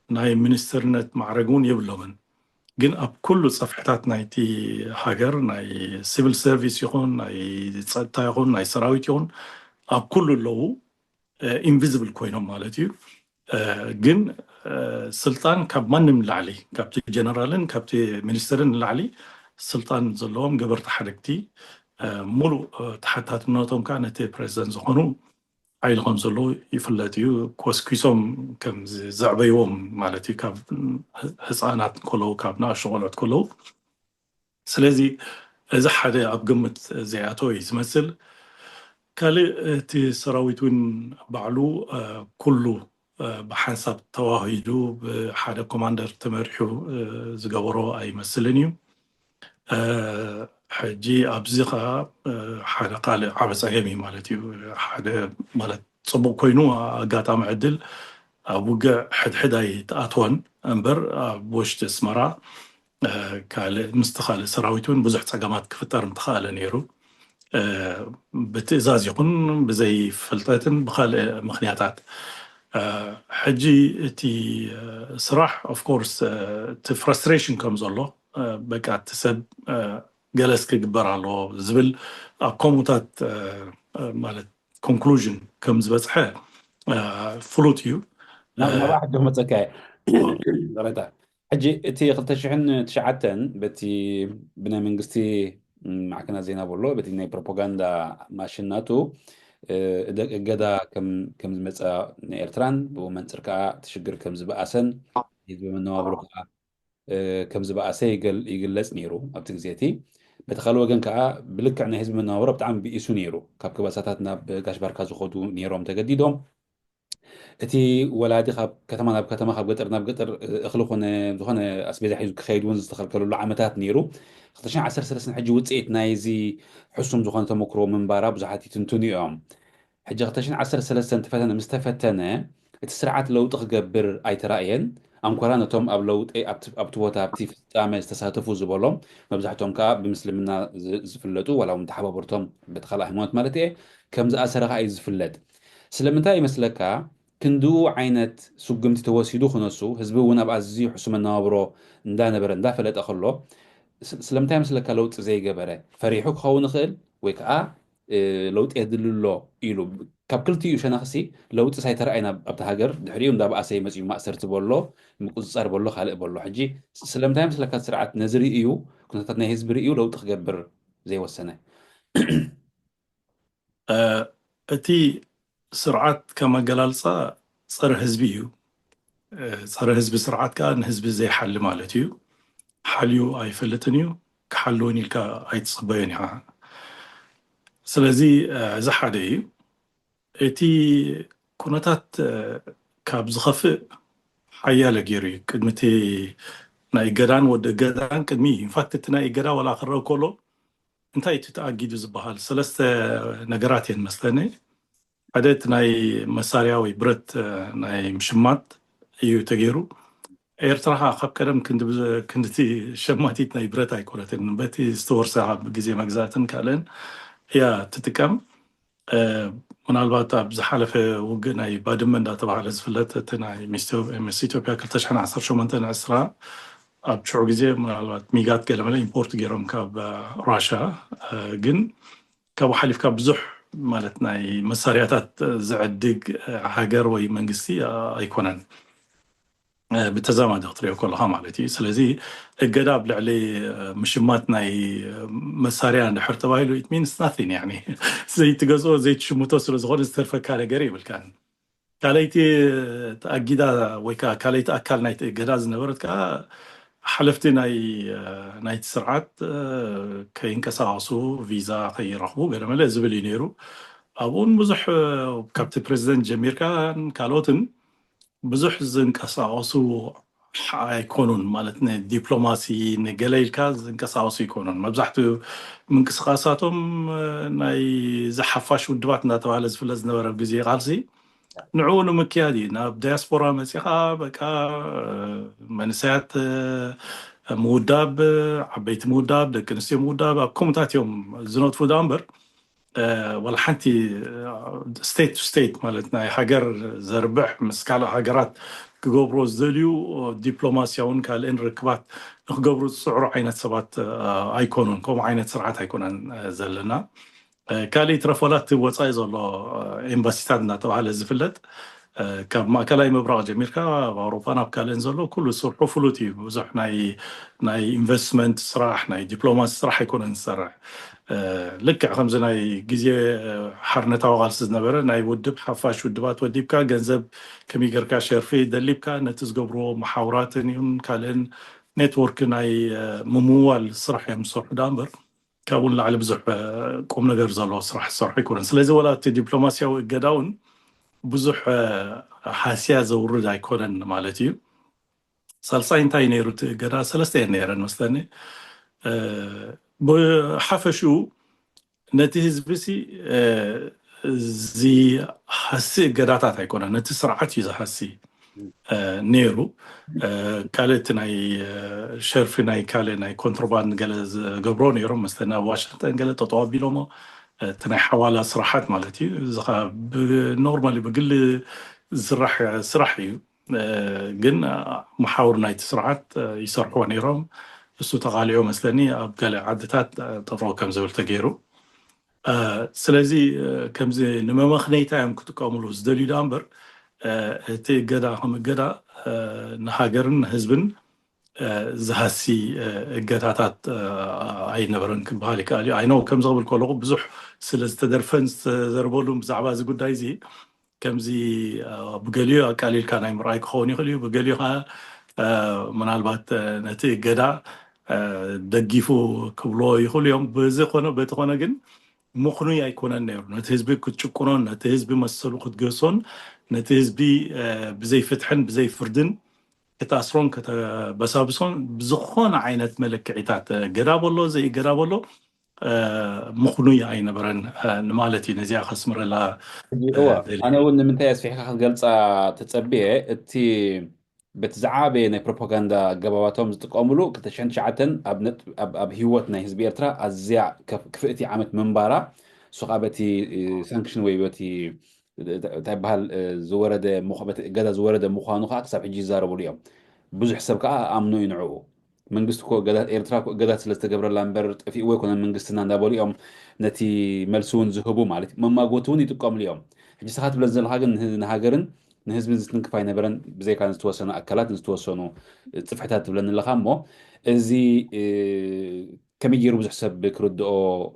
ናይ ሚኒስትርነት ማዕረግ እውን የብሎምን። ግን ኣብ ኩሉ ፀፍሕታት ናይቲ ሃገር ናይ ሲቪል ሰርቪስ ይኹን ናይ ፀጥታ ይኹን ናይ ሰራዊት ይኹን ኣብ ኩሉ ኣለዉ። ኢንቪዚብል ኮይኖም ማለት እዩ። ግን ስልጣን ካብ ማንም ንላዕሊ ካብቲ ጀነራልን ካብቲ ሚኒስትርን ንላዕሊ ስልጣን ዘለዎም ገበርቲ ሓደግቲ ሙሉእ ተሓታትነቶም ከዓ ነቲ ፕሬዚደንት ዝኾኑ ሓይሊ ከም ዘለዉ ይፍለጥ እዩ። ኮስኪሶም ከም ዘዕበይዎም ማለት እዩ። ካብ ህፃናት ከለዉ ካብ ንኣሽቱ ቆልዑት ከለዉ ስለዚ እዚ ሓደ ኣብ ግምት ዘይኣተወ እዩ ዝመስል። ካልእ እቲ ሰራዊት እውን ባዕሉ ኩሉ ብሓንሳብ ተዋሂዱ ብሓደ ኮማንደር ተመሪሑ ዝገበሮ ኣይመስልን እዩ። ሕጂ ኣብዚ ከዓ ሓደ ካልእ ዓበ ፀገም እዩ ማለት እዩ። ሓደ ማለት ፅቡቅ ኮይኑ ኣጋጣሚ ዕድል ኣብ ውግዕ ሕድሕድ ኣይተኣትወን እምበር ኣብ ውሽጢ ኣስመራ ካልእ ምስቲ ካልእ ሰራዊት እውን ብዙሕ ፀገማት ክፍጠር ምተኻእለ ነይሩ። ብትእዛዝ ይኹን ብዘይ ፍልጠትን ብካልእ ምክንያታት ሕጂ እቲ ስራሕ ኦፍኮርስ እቲ ፍራስትሬሽን ከም ዘሎ በቃ እቲ ሰብ ገለስ ክግበር ኣለዎ ዝብል ኣብ ከምኡታት ማለት ኮንክሉዥን ከም ዝበፅሐ ፍሉጥ እዩ። ናብ ሕጂ ክመፀካ ሕጂ እቲ ክልተ ሽሕን ትሽዓተን በቲ ብናይ መንግስቲ ማዕከናት ዜና በሎ በቲ ናይ ፕሮፓጋንዳ ማሽናቱ እገዳ ከም ዝመፀ ንኤርትራን ብኡ መንፅር ከዓ እቲ ሽግር ከም ዝበኣሰን ህዝቢ መነባብሮ ከዓ ከም ዝበኣሰ ይግለፅ ነይሩ ኣብቲ ግዜ እቲ። በቲ ካልእ ወገን ከዓ ብልክዕ ናይ ህዝቢ መነባብሮ ብጣዕሚ ብኢሱ ነይሩ። ካብ ክባሳታት ናብ ጋሽ ባርካ ዝኸዱ ነይሮም ተገዲዶም። እቲ ወላዲ ካብ ከተማ ናብ ከተማ ካብ ገጠር ናብ ገጠር እኽሊ ኮነ ዝኾነ ኣስቤዛ ሒዙ ክኸይድ እውን ዝተኸልከለሉ ዓመታት ነይሩ። ክልተ ሽሕን ዓሰርተ ሰለስተን ሕጂ ውፅኢት ናይዚ ሕሱም ዝኾነ ተመክሮ ምንባራ ብዙሓት ይትንትኑ እዮም። ሕጂ ክልተ ሽሕን ዓሰርተ ሰለስተን ተፈተነ፣ ምስ ተፈተነ እቲ ስርዓት ለውጢ ክገብር ኣይተራእየን። ኣንኮራ ነቶም ኣብ ለውጢ ኣብቲ ኣብቲ ቦታ ኣብቲ ፍጻመ ዝተሳተፉ ዝበሎም፣ መብዛሕትኦም ከኣ ብምስልምና ዝ- ዝፍለጡ ዋላ እውን ተሓባበርቶም በቲ ካልእ ሃይማኖት ማለት እየ፣ ከም ዝኣሰረ ከኣ እዩ ዝፍለጥ። ስለምንታይ ይመስለካ? ክንድኡ ዓይነት ስጉምቲ ተወሲዱ ክነሱ፣ ህዝቢ እውን ኣብ ኣዝዩ ሕሱም መነባብሮ እንዳነበረ እንዳፈለጠ ከሎ፣ ስ- ስለምንታይ ይመስለካ ለውጢ ዘይገበረ? ፈሪሑ ክኸውን ይኽእል ወይ ከዓ ለውጢ የድሊ ኣሎ ኢሉ ካብ ክልቲኡ ሸነኽሲ ለውጢ ሳይተረኣይና ኣብቲ ሃገር ድሕሪኡ እንዳበኣሰ ይመፅእ እዩ። ማእሰርቲ በሎ፣ ምቁፅፃር በሎ፣ ካልእ በሎ። ሕጂ ስለምንታይ መስለካ ስርዓት ነዚ ርእዩ፣ ኩነታት ናይ ህዝቢ ርእዩ ለውጢ ክገብር ዘይወሰነ? እቲ ስርዓት ከም ኣገላልፃ ፀረ ህዝቢ እዩ። ፀረ ህዝቢ ስርዓት ከዓ ንህዝቢ ዘይሓሊ ማለት እዩ። ሓልዩ ኣይፈልጥን እዩ፣ ክሓልውን ኢልካ ኣይትፅበዮን ኢኻ። ስለዚ እዚ ሓደ እዩ። እቲ ኩነታት ካብ ዝኸፍእ ሓያለ ገይሩ እዩ። ቅድሚ እቲ ናይ እገዳን ወዲ እገዳን ቅድሚ ኢንፋክት እቲ ናይ እገዳ ዋላ ክረአ ከሎ እንታይ እቲ ተኣጊዱ ዝበሃል ሰለስተ ነገራት እየን መስለኒ። ሓደ እቲ ናይ መሳርያ ወይ ብረት ናይ ምሽማት እዩ ተገይሩ። ኤርትራ ካብ ቀደም ክንድቲ ሸማቲት ናይ ብረት ኣይኮነትን። በቲ ዝተወርሰ ካብ ግዜ መግዛእትን ካልእን እያ ትጥቀም። ምናልባት ኣብ ዝሓለፈ ውግእ ናይ ባድመ እንዳተባሃለ ዝፍለጥ እቲ ናይ ምስ ኢትዮጵያ ክልተ ሽሕን ዓሰርተ ሸሞንተን ዕስራ ኣብ ሽዑ ግዜ ምናልባት ሚጋት ገለመለ ኢምፖርት ገይሮም ካብ ራሻ፣ ግን ካብኡ ሓሊፍካ ብዙሕ ማለት ናይ መሳርያታት ዝዕድግ ሃገር ወይ መንግስቲ ኣይኮነን። ብተዛማዲ ክትሪኦ ከለካ ማለት እዩ። ስለዚ እገዳ ኣብ ልዕሊ ምሽማት ናይ መሳርያ እንድሕር ተባሂሉ it means nothing፣ ያኒ ዘይትገዝኦ ዘይትሽምቶ ስለዝኾነ ዝተርፈካ ነገር የብልካን። ካልኣይቲ ተኣጊዳ ወይ ከዓ ካልኣይቲ ኣካል ናይቲ እገዳ ዝነበረት ከዓ ሓለፍቲ ናይ ናይቲ ስርዓት ከይንቀሳቀሱ ቪዛ ከይረኽቡ ገለመለ ዝብል እዩ ነይሩ። ኣብኡን ብዙሕ ካብቲ ፕሬዚደንት ጀሚርካ ካልኦትን ብዙሕ ዝንቀሳቀሱ ኣይኮኑን ማለት ንዲፕሎማሲ ንገለ ኢልካ ዝንቀሳቀሱ ኣይኮኑን። መብዛሕትኡ ምንቅስቃሳቶም ናይ ዝሓፋሽ ውድባት እናተባሃለ ዝፍለጥ ዝነበረ ግዜ ቃልሲ ንዕኡ ንምክያድ እዩ። ናብ ዲያስፖራ መፂኻ በቃ መንእሰያት ምውዳብ፣ ዓበይቲ ምውዳብ፣ ደቂ ኣንስትዮ ምውዳብ ኣብ ከምኡታት እዮም ዝነጥፉ ዳ እምበር ዋላ ሓንቲ ስቴት ቱ ስቴት ማለት ናይ ሃገር ዘርብሕ ምስ ካልእ ሃገራት ክገብሮ ዝደልዩ ዲፕሎማስያውን ካልእን ርክባት ንክገብሩ ዝፅዕሩ ዓይነት ሰባት ኣይኮኑን። ከምኡ ዓይነት ስርዓት ኣይኮነን ዘለና። ካልእ ይትረፍ ዋላ እቲ ወፃኢ ዘሎ ኤምባሲታት እናተባሃለ ዝፍለጥ ካብ ማእከላይ ምብራቕ ጀሚርካ ኣብ ኣውሮፓን ኣብ ካልእን ዘሎ ኩሉ ስርሑ ፍሉጥ እዩ። ብዙሕ ናይ ናይ ኢንቨስትመንት ስራሕ ናይ ዲፕሎማሲ ስራሕ ኣይኮነን ዝሰርሕ። ልክዕ ከምዚ ናይ ግዜ ሓርነታዊ ቃልሲ ዝነበረ ናይ ውድብ ሓፋሽ ውድባት ወዲብካ ገንዘብ ከመይ ጌርካ ሸርፊ ደሊብካ ነቲ ዝገብርዎ መሓውራትን ይሁን ካልእን ኔትወርክ ናይ ምምዋል ስራሕ እዮም ዝሰርሑ ዳ እምበር ካብኡ ንላዕሊ ብዙሕ ቁም ነገር ዘለዎ ስራሕ ዝሰርሑ ኣይኮነን። ስለዚ ዋላ እቲ ዲፕሎማስያዊ እገዳ እውን ብዙሕ ሃስያ ዘውርድ ኣይኮነን ማለት እዩ። ሳልሳይ እንታይ ነይሩ እቲ እገዳ? ሰለስተ እየን ነይረን መስለኒ። ብሓፈሽኡ ነቲ ህዝቢ ሲ ዝሃሲ እገዳታት ኣይኮነን፣ ነቲ ስርዓት እዩ ዝሃሲ ነይሩ። ካልእ እቲ ናይ ሸርፊ ናይ ካልእ ናይ ኮንትሮባንድ ገለ ዝገብሮ ነይሮም መስለኒ ኣብ ዋሽንግተን ገለ ጠጠው ኣቢሎሞ። እቲ ናይ ሓዋላ ስራሓት ማለት እዩ። እዚ ኸዓ ብኖርማሊ ብግሊ ዝስራሕ ስራሕ እዩ። ግን መሓውር ናይቲ ስርዓት ይሰርሕዎ ነይሮም። እሱ ተቓሊዑ መስለኒ ኣብ ገለ ዓድታት ጠጠው ከም ዝብል ተገይሩ። ስለዚ ከምዚ ንመመኽነይታ እዮም ክጥቀሙሉ ዝደልዩ ዳ እምበር እቲ እገዳ ከም እገዳ ንሃገርን ንህዝብን ዝሃሲ እገዳታት ኣይነበረን ክበሃል ይከኣል እዩ። ኣይነው ከምዚ ክብል ከለኹ ብዙሕ ስለ ዝተደርፈን ዝተዘርበሉን ብዛዕባ እዚ ጉዳይ እዚ ከምዚ ብገሊኡ ኣቃሊልካ ናይ ምርኣይ ክኸውን ይኽእል እዩ። ብገሊኡ ከዓ ምናልባት ነቲ እገዳ ደጊፉ ክብሎ ይኽእሉ እዮም። በዚ ኮነ በቲ ኮነ ግን ምኽኑይ ኣይኮነን ነይሩ። ነቲ ህዝቢ ክትጭቁኖን ነቲ ህዝቢ መሰሉ ክትገሶን ነቲ ህዝቢ ብዘይ ፍትሕን ብዘይ ፍርድን ክትኣስሮን ከተበሳብሶን ብዝኾነ ዓይነት መለክዒታት ገዳ በሎ ዘይገዳ በሎ ምኽኑይ ኣይነበረን ንማለት እዩ። ነዚኣ ከስምረላ እዋ ኣነ እውን ንምንታይ ኣስፊሕካ ክትገልፃ ተፀብየ፣ እቲ በቲ ዝዓበየ ናይ ፕሮፓጋንዳ ኣገባባቶም ዝጥቀምሉ ክልተ ሽሕን ትሽዓተን ኣብ ህይወት ናይ ህዝቢ ኤርትራ ኣዝያ ክፍእቲ ዓመት ምንባራ፣ እሱ ከዓ በቲ ሳንክሽን ወይ በቲ እንታይ በሃል ዝወረደ እገዳ ዝወረደ ምዃኑ ከዓ ክሳብ ሕጂ ይዛረብሉ እዮም። ብዙሕ ሰብ ከዓ ኣምኖ እዩ ንዕኡ። መንግስቲ እኮ እገዳ ኤርትራ እኮ እገዳ ስለ ዝተገብረላ እምበር ጠፊእዎ ኣይኮነን መንግስትና እንዳበሉ እዮም ነቲ መልሲ እውን ዝህቡ ማለት እዩ። መማጎቲ እውን ይጥቀምሉ እዮም። ሕጂ ስኻ ትብለን ዘለኻ ግን ንህ- ንሃገርን ንህዝብን ዝትንክፍ ኣይነበረን። ብዘይካ ዝተወሰኑ ኣካላት ዝተወሰኑ ፅፍሕታት ትብለን ኣለኻ እሞ እዚ እ፣ ከመይ ገይሩ ብዙሕ ሰብ ክርድኦ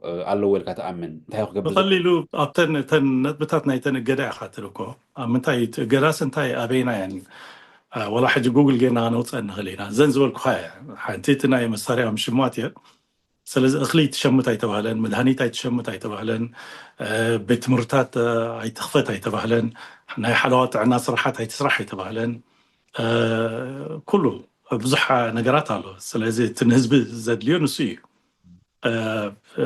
እ፣ ኣለዎ ኢልካ ትኣምን? እንታይ ክገብር ብቐሊሉ ኣብተን እተን ነጥብታት ናይተን እገዳ ኢኻ ትልኮ። ኣብ ምንታይ እቲ እገዳስ እንታይ ኣበይና እየን? እ፣ ወላ ሕጂ ጉግል ጌርና ከነውፀእ ንኽእል ኢና። እዘን ዝበልኩኻ እየ። ሓንቲ እቲ ናይ መሳርያ ምሽማት እየ። ስለዚ እኽሊ ትሸምት ኣይተባህለን፣ መድሃኒት ኣይትሸምት ኣይተባህለን፣ እ፣ ቤት ትምህርታት እ፣ ኣይትኽፈት ኣይተባህለን፣ ናይ ሓለዋ ጥዕና ስራሓት ኣይትስራሕ ኣይተባህለን። እ፣ ኩሉ ብዙሕ ነገራት ኣሎ። ስለዚ እቲ ንህዝቢ ዘድልዮ ንሱ እዩ። እ፣ እ፣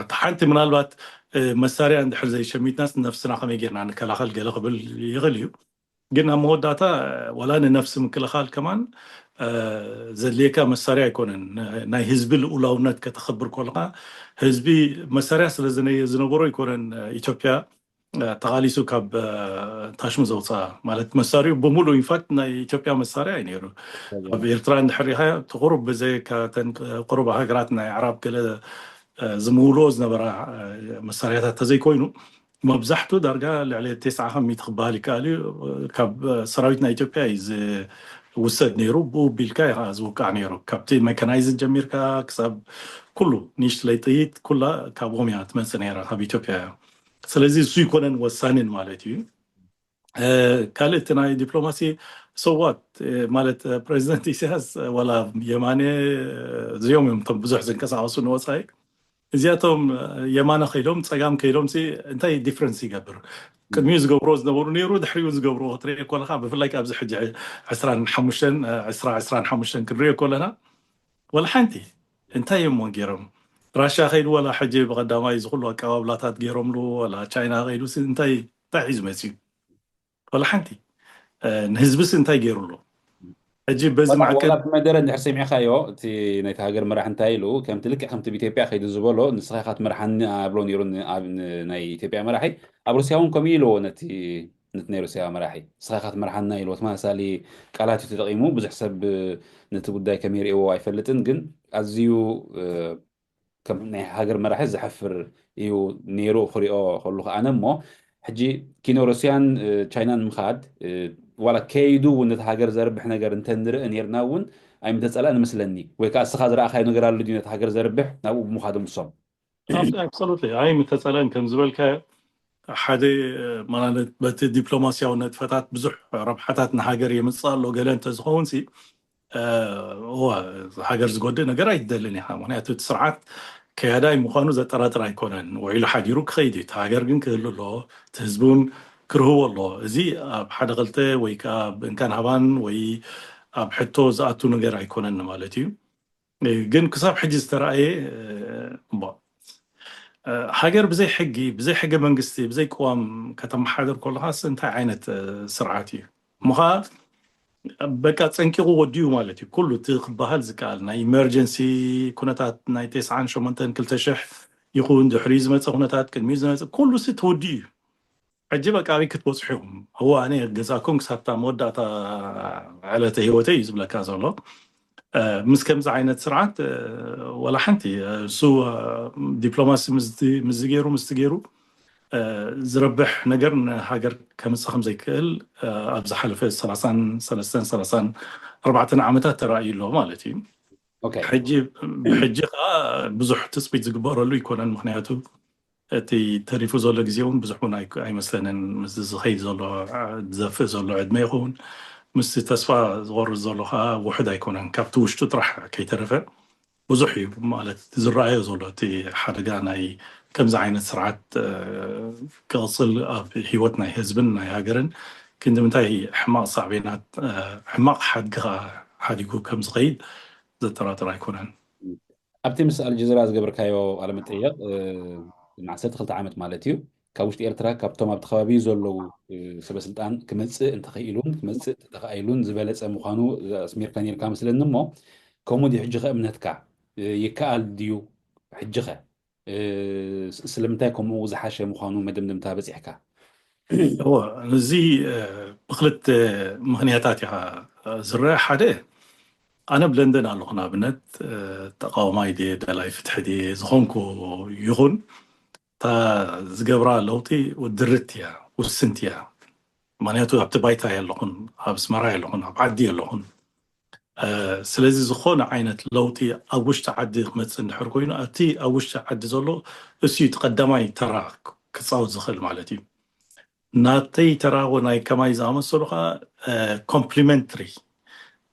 እቲ ሓንቲ ምናልባት እ፣ መሳርያ እንድሕር ዘይሸሚትናስ ነፍስና ከመይ ጌርና ንከላኸል ገለ ክብል ይኽእል እዩ። ግን ኣብ መወዳእታ ዋላ ንነፍሲ ምክልኻል ከማን እ፣ ዘድልየካ መሳርያ ኣይኮነን። ናይ ህዝቢ ልኡላውነት ከተኽብር ከለኻ ህዝቢ መሳርያ ስለ ዝነ- ዝነበሮ ኣይኮነን ኢትዮጵያ እ፣ ተቓሊሱ ካብ እ፣ ታሽሙ ዘውፅኣ ማለት መሳሪኡ ብምሉእ ኢንፋክት ናይ ኢትዮጵያ መሳርያ እዩ ነይሩ። ኣብ ኤርትራ እንድሕር ሪኢኻ እቲ ቁሩብ ብዘይካ እተን ቁሩብ ሃገራት ናይ ኣዕራብ ገለ እ፣ ዝምውልኦ ዝነበራ እ፣ መሳርያታት ተዘይኮይኑ መብዛሕቱ ዳርጋ ልዕሊ ተስዓ ካብ ሚእቲ ክበሃል ይከኣል እዩ። ካብ ሰራዊት ናይ ኢትዮጵያ እዩ ዝውሰድ ነይሩ። ብኡ ቢልካ እዩ ከዓ ዝውቃዕ ነይሩ። ካብቲ ሜካናይዝድ ጀሚርካ ክሳብ ኩሉ ንእሽትለይ ጥይት ኩላ ካብኦም እያ ትመፅእ ነይራ፣ ካብ ኢትዮጵያ እያ። ስለዚ እሱ ይኮነን ወሳንን ማለት እዩ። እ፣ ካልእ እቲ ናይ ዲፕሎማሲ ሰዋት ማለት እ፣ ፕሬዚደንት ኢሳያስ ዋላ የማነ እዚኦም እዮም እቶም ብዙሕ ዝንቀሳቀሱ ንወፃኢ። እዚኣቶም የማነ ከይዶም ፀጋም ከይዶም ሲ እንታይ ዲፍረንስ ይገብር? ቅድሚኡ ዝገብሮ ዝነበሩ ነይሩ፣ ድሕሪኡ ዝገብሮ ክትሪኦ ከለካ ብፍላይ ካብዚ ሕጂ ዕስራን ሓሙሽተን ዕስራ ዕስራን ሓሙሽተን ክንሪኦ ከለና ወላ ሓንቲ እንታይ እዮም ገይሮም? ራሻ ከይዱ ወላ ሕጂ ብቀዳማይ ዝኩሉ ኣቀባብላታት ገይሮምሉ ወላ ቻይና ከይዱ ሲ እንታይ እንታይ ሒዙ መፅዩ? ወላ ሓንቲ እ፣ ንህዝብስ እንታይ ገይሩ ኣሎ? ሕጂ በዚ ዋላ ማዕቀብ ዋላ እቲ መደረ እንድሕር ሰሚዕካዮ እቲ ናይቲ ሃገር መራሕ እንታይ ኢሉ ከምቲ ልክዕ ከምቲ ኣብ ኢትዮጵያ ከይዱ ዝበሎ ንስኻ ኢኻ ትመርሓኒ ኣብሎ ነይሩ ን- ኣብ ን- ናይ ኢትዮጵያ መራሒ ኣብ ሩስያ እውን ከምኡ ኢልዎ ነቲ ነቲ ናይ ሩስያ መራሒ ንስኻ ኢኻ ትመርሓና ኢልዎ ተመሳሳሊ ቃላት እዩ ተጠቂሙ ብዙሕ ሰብ እ፣ ነቲ ጉዳይ ከመይ ርእዎ ኣይፈልጥን ግን ኣዝዩ እ፣ ከም ናይ ሃገር መራሒ ዘሕፍር እዩ ነይሩ ክሪኦ ከለኹ ኣነ እሞ ሕጂ ኪኖ ሩስያን እ፣ ቻይናን ምኻድ እ፣ ዋላ ከይዱ እውን ነቲ ሃገር ዘርብሕ ነገር እንተንርኢ ነይርና እውን ኣይምተፀላእን መስለኒ ወይ ከዓ እስኻ ዝረኣኻዮ ነገር ኣሎ ድዩ ነቲ ሃገር ዘርብሕ ናብኡ ብምኻዶም ንሶም ኣብቲ ኣብሶሉትሊ ኣይምተፀላእን ከም ዝበልካዮ ሓደ እ፣ ማለት በቲ ዲፕሎማሲያዊ ነጥፈታት ብዙሕ ረብሓታት ንሃገር የምፅእ ኣሎ ገለ እንተዝኸውን ሲ እዋ ሃገር ዝጎድእ ነገር ኣይትደልን ኢኻ። ምክንያቱ እቲ ስርዓት ከያዳይ ምዃኑ ዘጠራጥር ኣይኮነን። ውዒሉ ሓዲሩ ክኸይድ እዩ። እቲ ሃገር ግን ክህሉ ኣለዎ። እቲ ህዝቢ እውን ክርህዎ ኣለዎ። እዚ ኣብ ሓደ ክልተ ወይ ከዓ ኣብ እንካን ሃባን ወይ ኣብ ሕቶ ዝኣቱ ነገር ኣይኮነን ማለት እዩ። ግን ክሳብ ሕጂ ዝተረኣየ እሞ ሃገር ብዘይ ሕጊ ብዘይ ሕገ መንግስቲ ብዘይ ቅዋም ከተመሓድር ከለኻስ እንታይ ዓይነት ስርዓት እዩ? እሞ ከዓ በቃ ፀንቂቑ ወዲኡ ማለት እዩ። ኩሉ እቲ ክበሃል ዝከኣል ናይ ኢመርጀንሲ ኩነታት ናይ ተስዓን ሸሞንተን ክልተ ሽሕ ይኹን ድሕሪ ዝመፀ ኩነታት ቅድሚ ዝመፀ ኩሉ ሲ ተወዲኡ እዩ። ሕጂ በቃ ኣበይ ክትበፅሑ ኢኹም? እዋ ኣነ ገዛኩም ክሳብታ መወዳእታ ዕለተ ህይወተይ እዩ ዝብለካ ዘሎ። ምስ ከምዚ ዓይነት ስርዓት ወላ ሓንቲ እሱ ዲፕሎማሲ ምስቲ ገይሩ ምስቲ ገይሩ ዝረብሕ ነገር ንሃገር ከምፅእ ከምዘይክእል ኣብ ዝሓለፈ ሰላሳን ሰለስተን ሰላሳን ኣርባዕተን ዓመታት ተራእዩ ኣሎ ማለት እዩ። ሕጂ ብሕጂ ከዓ ብዙሕ ትፅቢት ዝግበረሉ ይኮነን። ምክንያቱ እቲ ተሪፉ ዘሎ ግዜ እውን ብዙሕ እውን ኣይመስለንን። ምስ ዝኸይድ ዘሎ ዝዘፍእ ዘሎ ዕድመ ይኸውን ምስቲ ተስፋ ዝቆርፅ ዘሎ ከዓ ውሑድ ኣይኮነን። ካብቲ ውሽጡ ጥራሕ ከይተረፈ ብዙሕ እዩ ማለት ዝረኣዮ ዘሎ እቲ ሓደጋ ናይ ከምዚ ዓይነት ስርዓት ክቕፅል ኣብ ህይወት ናይ ህዝብን ናይ ሃገርን ክንዲ ምንታይ ሕማቕ ሳዕቤናት ሕማቕ ሓድጊ ከዓ ሓዲጉ ከም ዝኸይድ ዘጠራጥር ኣይኮነን። ኣብቲ ምስ ኣልጀዚራ ዝገበርካዮ ቃለ መጠየቕ፣ እ፣ ንዓሰርተ ክልተ ዓመት ማለት እዩ፣ ካብ ውሽጢ ኤርትራ ካብቶም ኣብቲ ከባቢ ዘለዉ፣ እ፣ ሰበ ስልጣን ክመጽእ እንተኽኢሉን ክመጽእ እንተተኻኢሉን ዝበለጸ ምዃኑ ኣስሚርካ ነርካ መስለኒ። እሞ ከምኡ ድዩ ሕጂ ኸ እምነትካ? እ፣ ይከኣል ድዩ ሕጂ ኸ? እ፣ ስ-፣ ስለምንታይ ከምኡ ዝሓሸ ምዃኑ መደምደምታ በጺሕካ? እወ፣ እዚ፣ እ፣ ብክልተ ምኽንያታት ኢኻ ዝረአ። ሓደ፣ ኣነ ኣብ ለንደን ኣለኹ፣ ንኣብነት፣ እ፣ ተቃዋማይ ድየ፣ ደላይ ፍትሒ ድየ፣ ዝኾንኩ ይኹን፣ እታ ዝገብራ ለውጢ ድርት እያ፣ ውስንቲ እያ። ምኽንያቱ ኣብቲ ባይታ የለኹን፣ ኣብ ኣስመራ የለኹን፣ ኣብ ዓዲ የለኹን። እ፣ ስለዚ ዝኾነ ዓይነት ለውጢ ኣብ ውሽጢ ዓዲ ክመጽእ እንድሕር ኮይኑ፣ ኣብቲ ኣብ ውሽጢ ዓዲ ዘሎ እሱ እዩ እቲ ቀዳማይ ተራ ክጻወት ዝኽእል ማለት እዩ። ናተይ ተራ ወይ ናይ ከማይ ዝኣመሰሉ ከዓ፣ እ፣ ኮምፕሊመንትሪ፣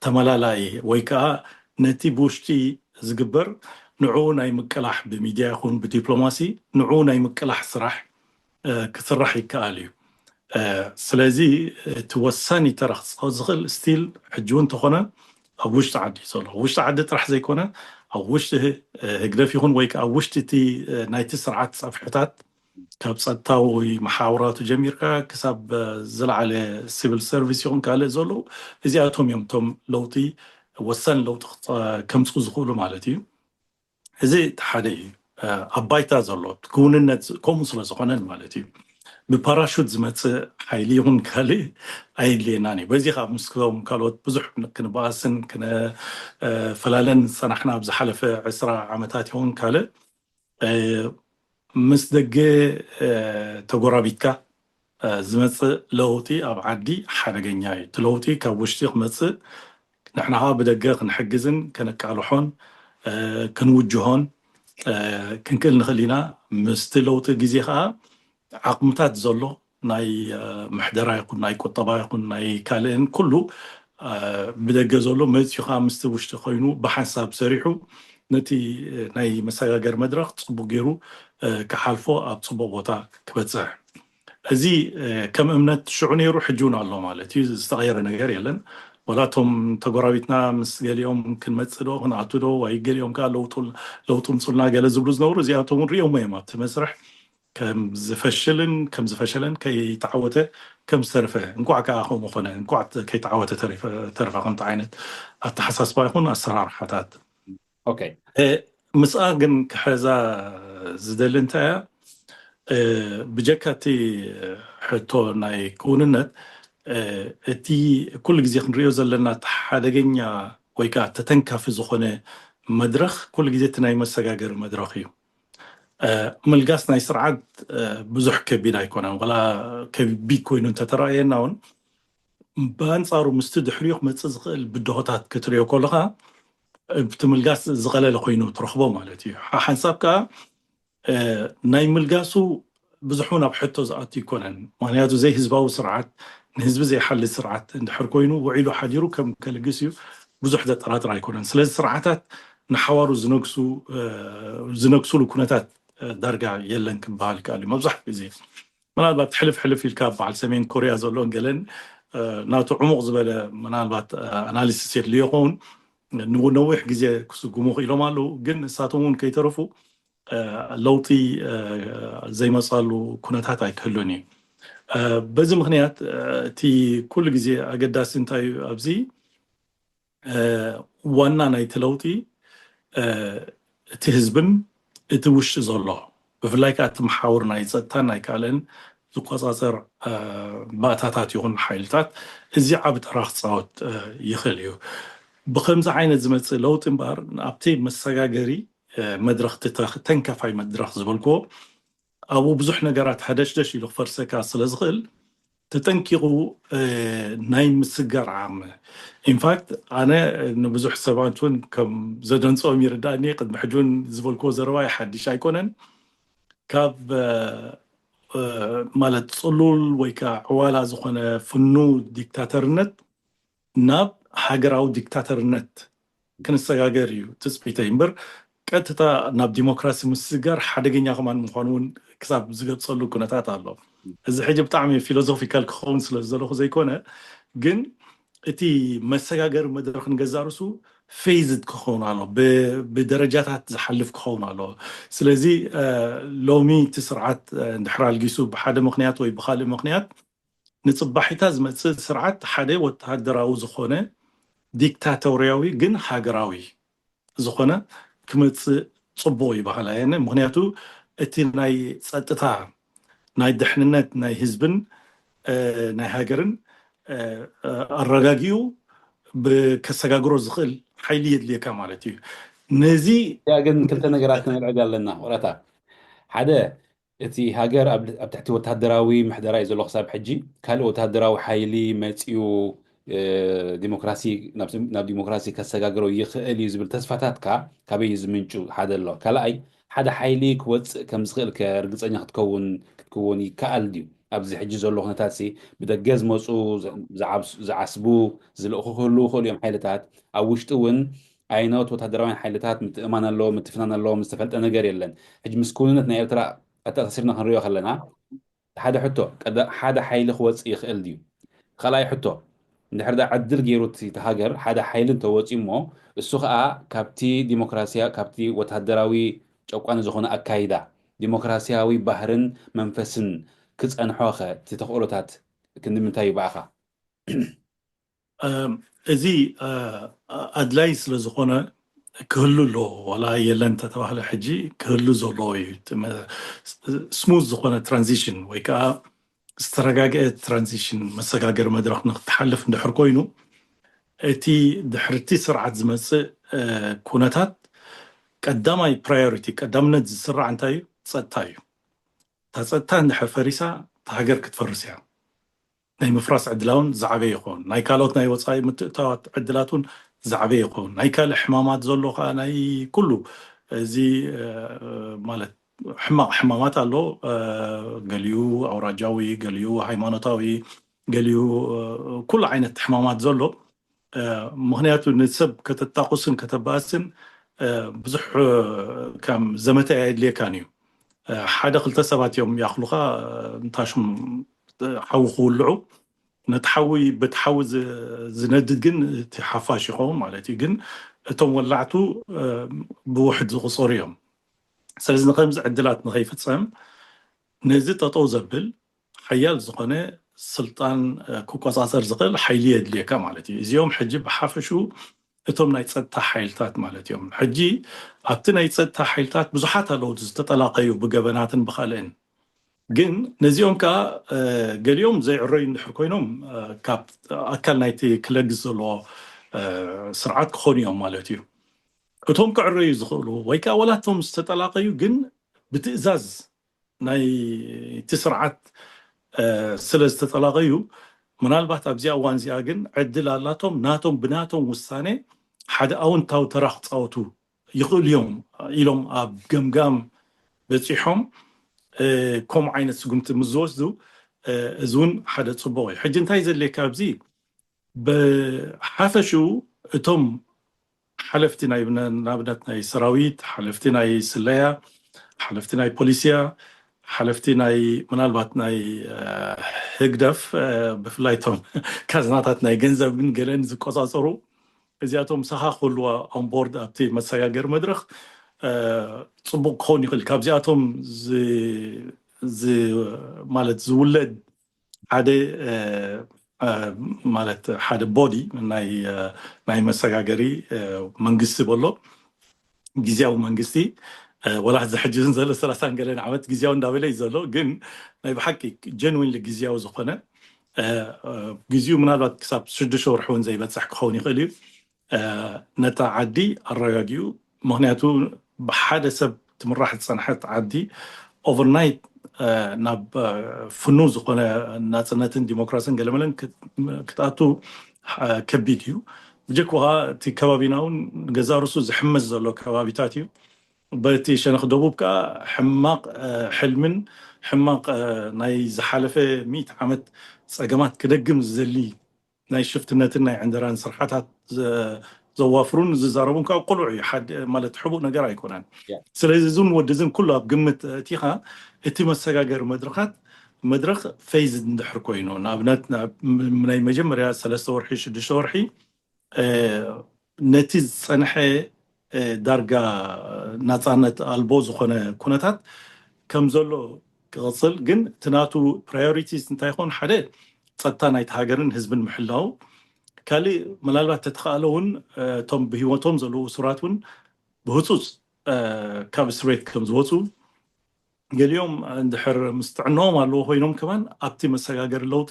ተመላላኢ፣ ወይ ከዓ ነቲ ብውሽጢ ዝግበር ንዕኡ ናይ ምቅላሕ፣ ብሚድያ ይኹን ብዲፕሎማሲ ንዕኡ ናይ ምቅላሕ ስራሕ፣ እ፣ ክስራሕ ይከኣል እዩ። እ፣ ስለዚ እቲ ወሳኒ ተራ ክጻወት ዝኽእል ስቲል ሕጂ እውን እንተኾነ ኣብ ውሽጢ ዓዲ እዩ ዘሎ። ኣብ ውሽጢ ዓዲ ጥራሕ ዘይኮነ ኣብ ውሽጢ ህ-፣ እ፣ ህግደፍ ይኹን ወይ ከዓ ኣብ ውሽጢ እቲ፣ እ፣ ናይቲ ስርዓት ጸፍሕታት ካብ ጸጥታዊ መሓውራቱ ጀሚርካ ክሳብ፣ እ፣ ዝለዓለ ሲቪል ሰርቪስ ይኹን ካልእ ዘለዉ እዚኣቶም እዮም እቶም ለውጢ፣ ወሳኒ ለውጢ ክጸ-፣ ከምጽኡ ዝኽእሉ ማለት እዩ። እዚ እቲ ሓደ እዩ። እ፣ ኣብ ባይታ ዘሎ ክውንነት ከምኡ ስለ ዝኾነን ማለት እዩ። ብፓራሹት ዝመጽእ ሓይሊ ይኹን ካልእ ኣየድልየናን እዩ። በዚ ከዓ ምስቶም ካልኦት ብዙሕ ክንበኣስን ክነ-፣ እ፣ ፈላለን ዝጸናሕና ኣብ ዝሓለፈ ዕስራ ዓመታት ይኹን ካልእ፣ እ፣ ምስ ደገ፣ እ፣ ተጎራቢትካ፣ እ፣ ዝመጽእ ለውጢ ኣብ ዓዲ ሓደገኛ እዩ። እቲ ለውጢ ካብ ውሽጢ ክመጽእ ንሕና ከዓ ብደገ ክንሕግዝን ከነቃልሖን፣ እ፣ ክንውጅሆን፣ እ፣ ክንክእል ንኽእል ኢና። ምስቲ ለውጢ ግዜ ከዓ ዓቕምታት ዘሎ ናይ፣ እ፣ ምሕደራ ይኹን ናይ ቁጠባ ይኹን ናይ ካልእን ኩሉ፣ እ፣ ብደገ ዘሎ መፂኡ ከዓ ምስቲ ውሽጢ ኮይኑ ብሓንሳብ ሰሪሑ ነቲ፣ እ፣ ናይ መሰጋገሪ መድረኽ ፅቡቅ ገይሩ፣ እ፣ ክሓልፎ ኣብ ፅቡቅ ቦታ ክበፅሕ። እዚ፣ እ፣ ከም እምነት ሽዑ ነይሩ፣ ሕጂ እውን ኣሎ ማለት እዩ። ዝተቐየረ ነገር የለን። ወላ እቶም ተጎራቢትና ምስ ገሊኦም ክንመጽእ ዶ ክንኣቱ ዶ ወይ ገሊኦም ከዓ ለውጡ፣ ለውጡ ምጹልና ገለ ዝብሉ ዝነበሩ እዚኣቶም እውን ሪኦሞ እዮም ኣብቲ መስርሕ ከም ዝፈሽልን ከም ዝፈሸለን ከይተዓወተ ከም ዝተረፈ፣ እንኳዕ ከዓ ከምኡ ኮነ፣ እንኳዕ ከይተዓወተ ተሪፈ-፣ ተረፈ ከምቲ ዓይነት ኣተሓሳስባ ይኹን ኣሰራርሓታት። ኦኬ። እ፣ ምስኣ ግን ክሕዛ ዝደሊ እንታይ እያ፣ እ፣ ብጀካ እቲ ሕቶ ናይ ክውንነት፣ እ፣ እቲ ኩሉ ግዜ ክንሪኦ ዘለና እቲ ሓደገኛ ወይ ከዓ ተተንካፊ ዝኾነ መድረኽ ኩሉ ግዜ እቲ ናይ መሰጋገሪ መድረኽ እዩ። እ፣ ምልጋስ ናይ ስርዓት፣ እ፣ ብዙሕ ከቢድ ኣይኮነን። ዋላ ከቢድ ኮይኑ እንተተረኣየና እውን ብኣንጻሩ ምስቲ ድሕሪኡ ክመጽእ ዝኽእል ብድሆታት ክትሪኦ ከለኻ፣ እቲ ምልጋስ ዝቐለለ ኮይኑ ትረኽቦ ማለት እዩ። ሓ-፣ ሓንሳብ ከኣ፣ እ፣ ናይ ምልጋሱ ብዙሕ እውን ኣብ ሕቶ ዝኣቱ ኣይኮነን። ምኽንያቱ ዘይህዝባዊ ስርዓት፣ ንህዝቢ ዘይሓሊ ስርዓት እንድሕር ኮይኑ ውዒሉ ሓዲሩ ከም ከልግስ እዩ ብዙሕ ዘጠራጥር ኣይኮነን። ስለዚ ስርዓታት ንሓዋሩ ዝነግሱ፣ እ፣ ዝነግሱሉ ኩነታት፣ እ፣ ዳርጋ የለን ክበሃል ይከኣል እዩ። መብዛሕትኡ ግዜ ምናልባት ሕልፍ ሕልፍ ኢልካ በዓል ሰሜን ኮርያ ዘሎን ገለን፣ እ፣ ናቱ ዕሙቕ ዝበለ ምናልባት፣ እ፣ ኣናሊሲስ የድልዮ ይኸውን። ንው-፣ ነዊሕ ግዜ ክስጉሙ ክኢሎም ኣለዉ፣ ግን ንሳቶም እውን ከይተረፉ፣ እ፣ ለውጢ፣ እ፣ ዘይመጻሉ ኩነታት ኣይክህሉን እዩ። እ፣ በዚ ምኽንያት፣ እ፣ እቲ ኩሉ ግዜ ኣገዳሲ እንታይ እዩ ኣብዚ፣ እ፣ ዋና ናይቲ ለውጢ፣ እ፣ እቲ ህዝብን እቲ ውሽጢ ዘሎ፣ ብፍላይ ከዓ እቲ መሓውር ናይ ጸጥታን ናይ ካልእን ዝቆጻጸር፣ እ፣ ባእታታት ይኹን ሓይልታት፣ እዚ ዓቢ ተራ ክጻወት፣ እ፣ ይኽእል እዩ። ብኸምዚ ዓይነት ዝመጽእ ለውጢ እምበኣር፣ ኣብቲ መሰጋገሪ፣ እ፣ መድረኽ፣ እቲ ተ-፣ ተንካፋይ መድረኽ ዝበልክዎ፣ ኣብኡ ብዙሕ ነገራት ሃደሽደሽ ኢሉ ክፈርሰካ ስለ ዝኽእል፣ ተጠንቂቑ፣ እ፣ ናይ ምስጋር ዓቕሚ። ኢንፋክት፣ ኣነ ንብዙሕ ሰባት እውን ከም ዘደንጽኦም ይርዳእኒ። ቅድሚ ሕጂ እውን ዝበልክዎ ዘረባ ሓድሽ ኣይኮነን። ካብ፣ እ፣ እ፣ ማለት ጽሉል ወይ ከዓ ዕዋላ ዝኾነ ፍኑ ዲክታተርነት ናብ ሃገራዊ ዲክታተርነት ክንሰጋገር እዩ ትጽቢተይ እምበር፣ ቀጥታ ናብ ዲሞክራሲ ምስጋር ሓደገኛ ከማን ምዃኑ እውን ክሳብ ዝገልጸሉ ኩነታት ኣሎ። እዚ ሕጂ ብጣዕሚ ፊሎዞፊካል ክኸውን ስለ ዝደለኹ ዘይኮነ፣ ግን እቲ መሰጋገሪ መድረኽ ንገዛእ ርእሱ ፌዝድ ክኸውን ኣሎ፣ ብደረጃታት ዝሓልፍ ክኸውን ኣሎ። ስለዚ ሎሚ እቲ ስርዓት እንድሕር ኣልጊሱ ብሓደ ምክንያት ወይ ብካልእ ምክንያት ንፅባሒታ ዝመፅእ ስርዓት ሓደ ወተሃደራዊ ዝኾነ ዲክታቶርያዊ ግን ሃገራዊ ዝኾነ ክመፅእ ፅቡቅ ይበሃል ኣየነ። ምክንያቱ እቲ ናይ ፀጥታ ናይ ድሕንነት ናይ ህዝብን ናይ ሃገርን ኣረጋጊኡ ከሰጋግሮ ዝኽእል ሓይሊ የድልየካ ማለት እዩ። ነዚ ግን ክልተ ነገራት ክነልዕል ኣለና። ወረታ ሓደ እቲ ሃገር ኣብ ትሕቲ ወተሃደራዊ ምሕደራ እዩ ዘሎ ክሳብ ሕጂ። ካልእ ወተሃደራዊ ሓይሊ መፂኡ ዲሞክራሲ ናብ ዲሞክራሲ ከሰጋግሮ ይኽእል እዩ ዝብል ተስፋታትካ ካበይ እዩ ዝምንጩ? ሓደ ኣሎ። ካልኣይ ሓደ ሓይሊ ክወፅእ ከም ዝኽእል ከ ርግፀኛ ክትከውን ክትከውን ይከኣል ድዩ? ኣብዚ ሕጂ ዘሎ ኩነታት ሲ ብደገ ዝመፁ ዝዓስቡ ዝልእኹ ክህልዉ ይኽእሉ እዮም ሓይልታት። ኣብ ውሽጢ እውን ኣይነት ወታደራውያን ሓይልታት ምትእማን ኣለዎም ምትፍናን ኣለዎም ዝተፈልጠ ነገር የለን። ሕጂ ምስ ክውንነት ናይ ኤርትራ ኣተኣሳሲርና ክንሪኦ ከለና ሓደ ሕቶ ሓደ ሓይሊ ክወፅእ ይኽእል ድዩ? ካልኣይ ሕቶ እንድሕር ዳ ዕድል ገይሩ እቲ ሃገር ሓደ ሓይሊ እንተወፅኡ እሞ እሱ ከዓ ካብቲ ዲሞክራሲያ ካብቲ ወታደራዊ ጨቋኒ ዝኾነ ኣካይዳ ዲሞክራሲያዊ ባህርን መንፈስን ክፀንሖ ኸ እቲ ተኽእሎታት ክንዲ ምንታይ እዩ ብኣኻ? እዚ ኣድላይ ስለ ዝኾነ ክህሉ ኣለዎ። ዋላ የለን እንተተባህለ ሕጂ ክህሉ ዘለዎ እዩ። ስሙዝ ዝኾነ ትራንዚሽን ወይ ከዓ ዝተረጋግአ ትራንዚሽን መሰጋገሪ መድረኽ ንክትሓልፍ እንድሕር ኮይኑ እቲ ድሕርቲ ስርዓት ዝመፅእ ኩነታት ቀዳማይ ፕራዮሪቲ ቀዳምነት ዝስራዕ እንታይ እዩ? ፀጥታ እዩ። እታ ፀጥታ እንድሕር ፈሪሳ እታ ሃገር ክትፈርስ እያ። ናይ ምፍራስ ዕድላ እውን ዝዓበየ ይኸውን። ናይ ካልኦት ናይ ወፃኢ ምትእታዋት ዕድላት እውን ዝዓበየ ይኸውን። ናይ ካልእ ሕማማት ዘሎ ከዓ ናይ ኩሉ እዚ ማለት ሕማቕ ሕማማት ኣሎ። ገሊኡ ኣውራጃዊ፣ ገሊኡ ሃይማኖታዊ፣ ገሊኡ ኩሉ ዓይነት ሕማማት ዘሎ። ምክንያቱ ንሰብ ከተጣቁስን ከተባእስን ብዙሕ ከም ዘመተ ኣየድልየካን እዩ። ሓደ ክልተ ሰባት እዮም ያኽሉካ እንታሽም ሓዊ ክውልዑ። ነቲ ሓዊ በቲ ሓዊ ዝነድድ ግን እቲ ሓፋሽ ይኸውን ማለት እዩ። ግን እቶም ወላዕቱ ብውሕድ ዝቁፀሩ እዮም። ስለዚ ንከምዚ ዕድላት ንከይፍፀም ነዚ ጠጠው ዘብል ሓያል ዝኾነ ስልጣን ክቆፃፀር ዝኽእል ሓይሊ የድልየካ ማለት እዩ። እዚኦም ሕጂ ብሓፈሹ እቶም ናይ ፀጥታ ሓይልታት ማለት እዮም። ሕጂ ኣብቲ ናይ ፀጥታ ሓይልታት ብዙሓት ኣለዉ ዝተጠላቀዩ ብገበናትን ብካልእን። ግን ነዚኦም ከዓ ገሊኦም ዘይዕረዩ እንድሕር ኮይኖም ካብ ኣካል ናይቲ ክለግስ ዘለዎ ስርዓት ክኾኑ እዮም ማለት እዩ። እቶም ክዕረዩ ዝኽእሉ ወይ ከዓ ወላቶም ዝተጠላቀዩ ግን ብትእዛዝ ናይ እቲ ስርዓት ስለ ዝተጠላቀዩ ምናልባት ኣብዚኣ እዋን እዚኣ ግን ዕድል ኣላቶም ናቶም ብናቶም ውሳኔ ሓደ ኣውንታዊ ተራ ክፃወቱ ይኽእሉ እዮም ኢሎም ኣብ ገምጋም በፂሖም ከምኡ ዓይነት ስጉምቲ ምስ ዝወስዱ እዚ እውን ሓደ ፅቡቅ እዩ። ሕጂ እንታይ ዘድልየካ ኣብዚ ብሓፈሽኡ እቶም ሓለፍቲ ናይ ንኣብነት ናይ ሰራዊት ሓለፍቲ ናይ ስለያ ሓለፍቲ ናይ ፖሊስያ ሓለፍቲ ናይ ምናልባት ናይ ህግደፍ ብፍላይ እቶም ካዝናታት ናይ ገንዘብ ግን ገለን ዝቆፃፀሩ እዚኣቶም ምሳኻ ክህልዋ ኦንቦርድ ኣብቲ መሰጋገሪ መድረኽ ፅቡቅ ክኸውን ይኽእል። ካብዚኣቶም ማለት ዝውለድ ሓደ ማለት ሓደ ቦዲ ናይ መሰጋገሪ መንግስቲ በሎ ግዝያዊ መንግስቲ ወላ እዚ ሕጂ ዘሎ ሰላሳን ገለን ዓመት ግዝያዊ እንዳበለ እዩ ዘሎ። ግን ናይ ብሓቂ ጀንዊንሊ ግዝያዊ ዝኾነ ግዜኡ ምናልባት ክሳብ ሽዱሽተ ወርሒ እውን ዘይበፅሕ ክኸውን ይኽእል እዩ። ነታ ዓዲ ኣረጋጊኡ። ምክንያቱ ብሓደ ሰብ ትምራሕ ዝፀንሐት ዓዲ ኦቨርናይት ናብ ፍኑ ዝኾነ ናፅነትን ዲሞክራሲን ገለመለን ክትኣቱ ከቢድ እዩ። ብጀክኡ ከዓ እቲ ከባቢና እውን ገዛ ርሱ ዝሕመስ ዘሎ ከባቢታት እዩ። በቲ ሸነኽ ደቡብ ከዓ ሕማቕ ሕልምን ሕማቕ ናይ ዝሓለፈ ሚእቲ ዓመት ፀገማት ክደግም ዝደሊ ናይ ሽፍትነትን ናይ ዕንደራን ስርሓታት ዘዋፍሩን ዝዛረቡን ካብ ቆልዑ እዩ። ማለት ሕቡእ ነገር ኣይኮነን። ስለዚ እዚን ወዲ እዚን ኩሉ ኣብ ግምት እቲኻ እቲ መሰጋገሪ መድረኻት መድረኽ ፌዝ እንድሕር ኮይኑ ንኣብነት ናይ መጀመርያ ሰለስተ ወርሒ ሽዱሽተ ወርሒ ነቲ ዝጸንሐ ዳርጋ ናፃነት ኣልቦ ዝኾነ ኩነታት ከም ዘሎ ክቕፅል፣ ግን እቲ ናቱ ፕራዮሪቲስ እንታይ ይኾን? ሓደ፣ ጸጥታ ናይቲ ሃገርን ህዝብን ምሕላው። ካልእ፣ ምናልባት ተተኻእለ እውን እቶም ብህይወቶም ዘለዉ እሱራት እውን ብህፁፅ ካብ እስር ቤት ከም ዝወፁ፣ ገሊኦም እንድሕር ምስ ጥዕናኦም ኣለዎ ኮይኖም ከማን ኣብቲ መሰጋገሪ ለውጢ፣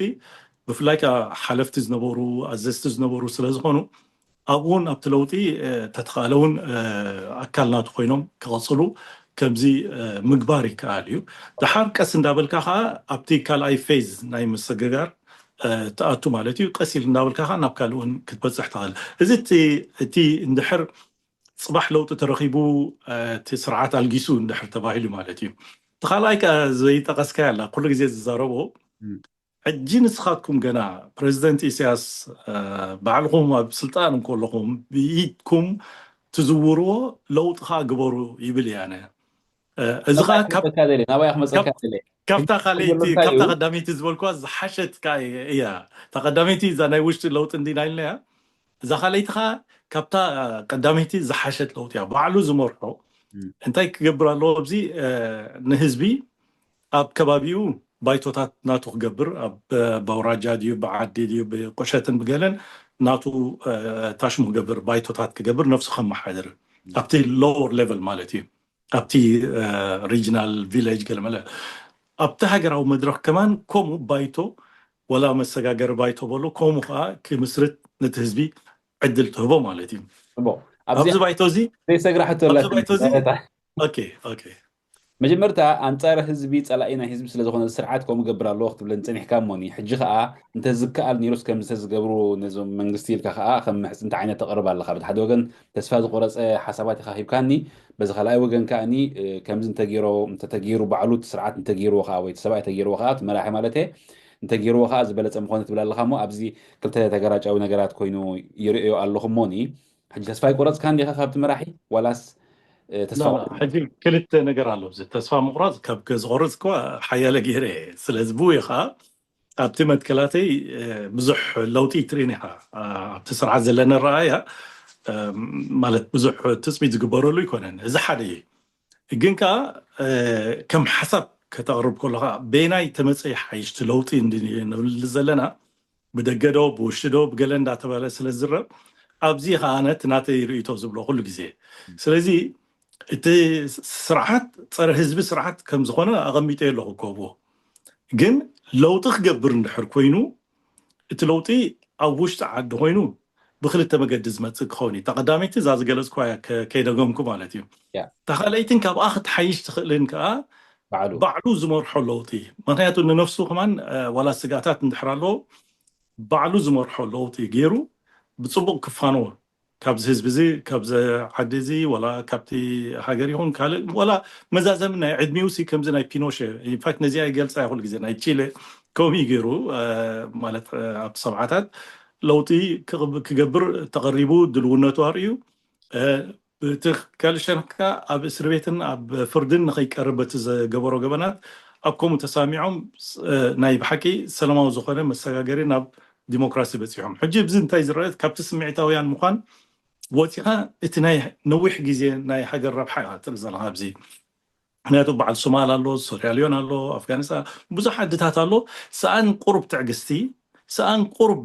ብፍላይ ከዓ ሓለፍቲ ዝነበሩ፣ ኣዘዝቲ ዝነበሩ ስለ ዝኾኑ፣ ኣብኡ እውን ኣብቲ ለውጢ ተተኻእለ እውን ኣካል ናቱ ኮይኖም ክቐፅሉ ከምዚ ምግባር ይከኣል እዩ። ደሓር ቀስ እንዳበልካ ከዓ ኣብቲ ካልኣይ ፌዝ ናይ ምስግጋር ትኣቱ ማለት እዩ። ቀስ ኢል እንዳበልካ ከዓ ናብ ካልእ እውን ክትበፅሕ ትኽእል። እዚ እቲ እንድሕር ፅባሕ ለውጢ ተረኺቡ እቲ ስርዓት ኣልጊሱ እንድሕር ተባሂሉ ማለት እዩ። እቲ ካልኣይ ከዓ ዘይጠቐስካያ ኣላ፣ ኩሉ ግዜ ዝዛረቦ፣ ሕጂ ንስኻትኩም ገና ፕረዚደንት ኢሳያስ ባዕልኹም ኣብ ስልጣን እንከለኹም ብኢድኩም ትዝውርዎ ለውጢ ከዓ ግበሩ ይብል እየ ኣነ። እዚ ከዓ ናባይ ክመፀካ ደልየ፣ ናባይ ክመፀካ ደልየ። ካብታ ካልኣይቲ፣ ካብታ ቀዳመይቲ ዝበልኳ ዝሓሸት ከዓ እያ። እታ ቀዳመይቲ እዛ ናይ ውሽጢ ለውጢ እንዲና ኢልናያ፣ እዛ ካልኣይቲ ከዓ ካብታ ቀዳመይቲ ዝሓሸት ለውጢ እያ። ባዕሉ ዝመርሖ እንታይ ክገብር ኣለዎ? ኣብዚ ንህዝቢ ኣብ ከባቢኡ ባይቶታት ናቱ ክገብር፣ ኣብ በውራጃ ድዩ፣ ብዓዲ ድዩ፣ ብቁሸትን ብገለን ናቱ ታሽሙ ክገብር፣ ባይቶታት ክገብር፣ ነፍሱ ከመሓድር ኣብቲ ሎወር ሌቨል ማለት እዩ። ኣብቲ ሪጅናል ቪሌጅ ገለመለ፣ ኣብቲ ሃገራዊ መድረኽ ከማን ከምኡ ባይቶ ወላ መሰጋገሪ ባይቶ በሎ ከምኡ ከዓ ክምስርት ነቲ ህዝቢ ዕድል ትህቦ ማለት እዩ። ኣብዚ ባይቶ እዚ ዘይሰግራ ሕቶ ኣብዚ ባይቶ እዚ ኦኬ፣ ኦኬ። መጀመርታ ኣንጻር ህዝቢ ጸላኢ ናይ ህዝቢ ስለ ዝኾነ ስርዓት ከምኡ ገብር ኣለዎ ክትብለኒ ጸኒሕካ እሞኒ፣ ሕጂ ከኣ እንተ ዝከኣል ነይሩስ ከምዚ ተዝገብሩ ነዞም መንግስቲ ኢልካ ከኣ ከም ምሕጽንታ ዓይነት ተቕርብ ኣለኻ። በቲ ሓደ ወገን ተስፋ ዝቆረጸ ሓሳባት ኢኻ ሂብካኒ፣ በዚ ካልኣይ ወገን ከኣኒ ከምዚ እንተገይሮ እንተተገይሩ ባዕሉ እቲ ስርዓት እንተገይርዎ ከኣ ወይ እቲ ሰብኣይ ተገይርዎ ከኣ እቲ መራሒ ማለት እንተገይርዎ ከኣ ዝበለጸ ምኾነ ትብል ኣለኻ እሞ ኣብዚ ክልተ ተገራጫዊ ነገራት ኮይኑ ይርእዮ ኣለኹ እሞኒ ሕጂ ተስፋ ይቆረጽካ እንዲኻ ካብቲ መራሒ ዋላስ ተስፋ ሕጂ ክልተ ነገር ኣሎ። ተስፋ ምቁራጽ ካብ ዝቆርጽ እኳ ሓያለ ገይረ፣ ስለዚ ብኡ ኢኻ ኣብቲ መትከላተይ ብዙሕ ለውጢ ትርእን ኢኻ። ኣብቲ ስርዓት ዘለና ረኣያ ማለት ብዙሕ ትፅቢት ዝግበረሉ ይኮነን። እዚ ሓደ እዩ። ግን ከዓ ከም ሓሳብ ከተቕርብ ከለካ በየናይ ተመፀ ሓይሽቲ ለውጢ ንብል ዘለና፣ ብደገ ዶ ብውሽጢ ዶ ብገለ እንዳተባለ ስለ ዝረብ፣ ኣብዚ ከዓ ነቲ ናተይ ርእይቶ ዝብሎ ኩሉ ግዜ። ስለዚ እቲ ስርዓት ፀረ ህዝቢ ስርዓት ከም ዝኾነ ኣቐሚጠ ኣለኹ ከብዎ። ግን ለውጢ ክገብር እንድሕር ኮይኑ እቲ ለውጢ ኣብ ውሽጢ ዓዲ ኮይኑ ብክልተ መገዲ ዝመፅእ ክኸውን እዩ። እታ ቀዳመይቲ እዛ ዝገለፅኳ ከይደገምኩ ማለት እዩ። እታ ካልኣይትን ካብኣ ክትሓይሽ ትኽእልን ከዓ ባዕሉ ዝመርሖ ለውጢ። ምክንያቱ ንነፍሱ ከማን ዋላ ስጋታት እንድሕር ኣለዎ ባዕሉ ዝመርሖ ለውጢ ገይሩ ብፅቡቅ ክፋነዎ ካብዚ ህዝቢ እዚ ካብዚ ዓዲ እዚ ወላ ካብቲ ሃገር ይኹን ካልእ ወላ መዛዘሚ ናይ ዕድሚኡ ሲ ከምዚ ናይ ፒኖሸ ኢንፋክት ነዚኣ ይገልፃ ኩሉ ግዜ ናይ ቺለ ከምኡ ገይሩ ማለት ኣብ ሰብዓታት ለውጢ ክገብር ተቐሪቡ ድልውነቱ ኣርእዩ ብቲ ካልእ ሸነኽ ከዓ ኣብ እስሪ ቤትን ኣብ ፍርድን ንኸይቀርብ በቲ ዝገበሮ ገበናት ኣብ ከምኡ ተሳሚዖም ናይ ብሓቂ ሰላማዊ ዝኾነ መሰጋገሪ ናብ ዲሞክራሲ በፂሖም። ሕጂ ብዚ እንታይ ዝረአ ካብቲ ስምዒታውያን ምዃን ወፂኻ እቲ ናይ ነዊሕ ግዜ ናይ ሃገር ረብሓ ኢኻ ትርኢ ዘለኻ ኣብዚ። ምክንያቱ በዓል ሶማል ኣሎ፣ ሶሪያልዮን ኣሎ፣ ኣፍጋኒስታን ብዙሕ ዓድታት ኣሎ። ሰኣን ቁሩብ ትዕግስቲ፣ ሰኣን ቁሩብ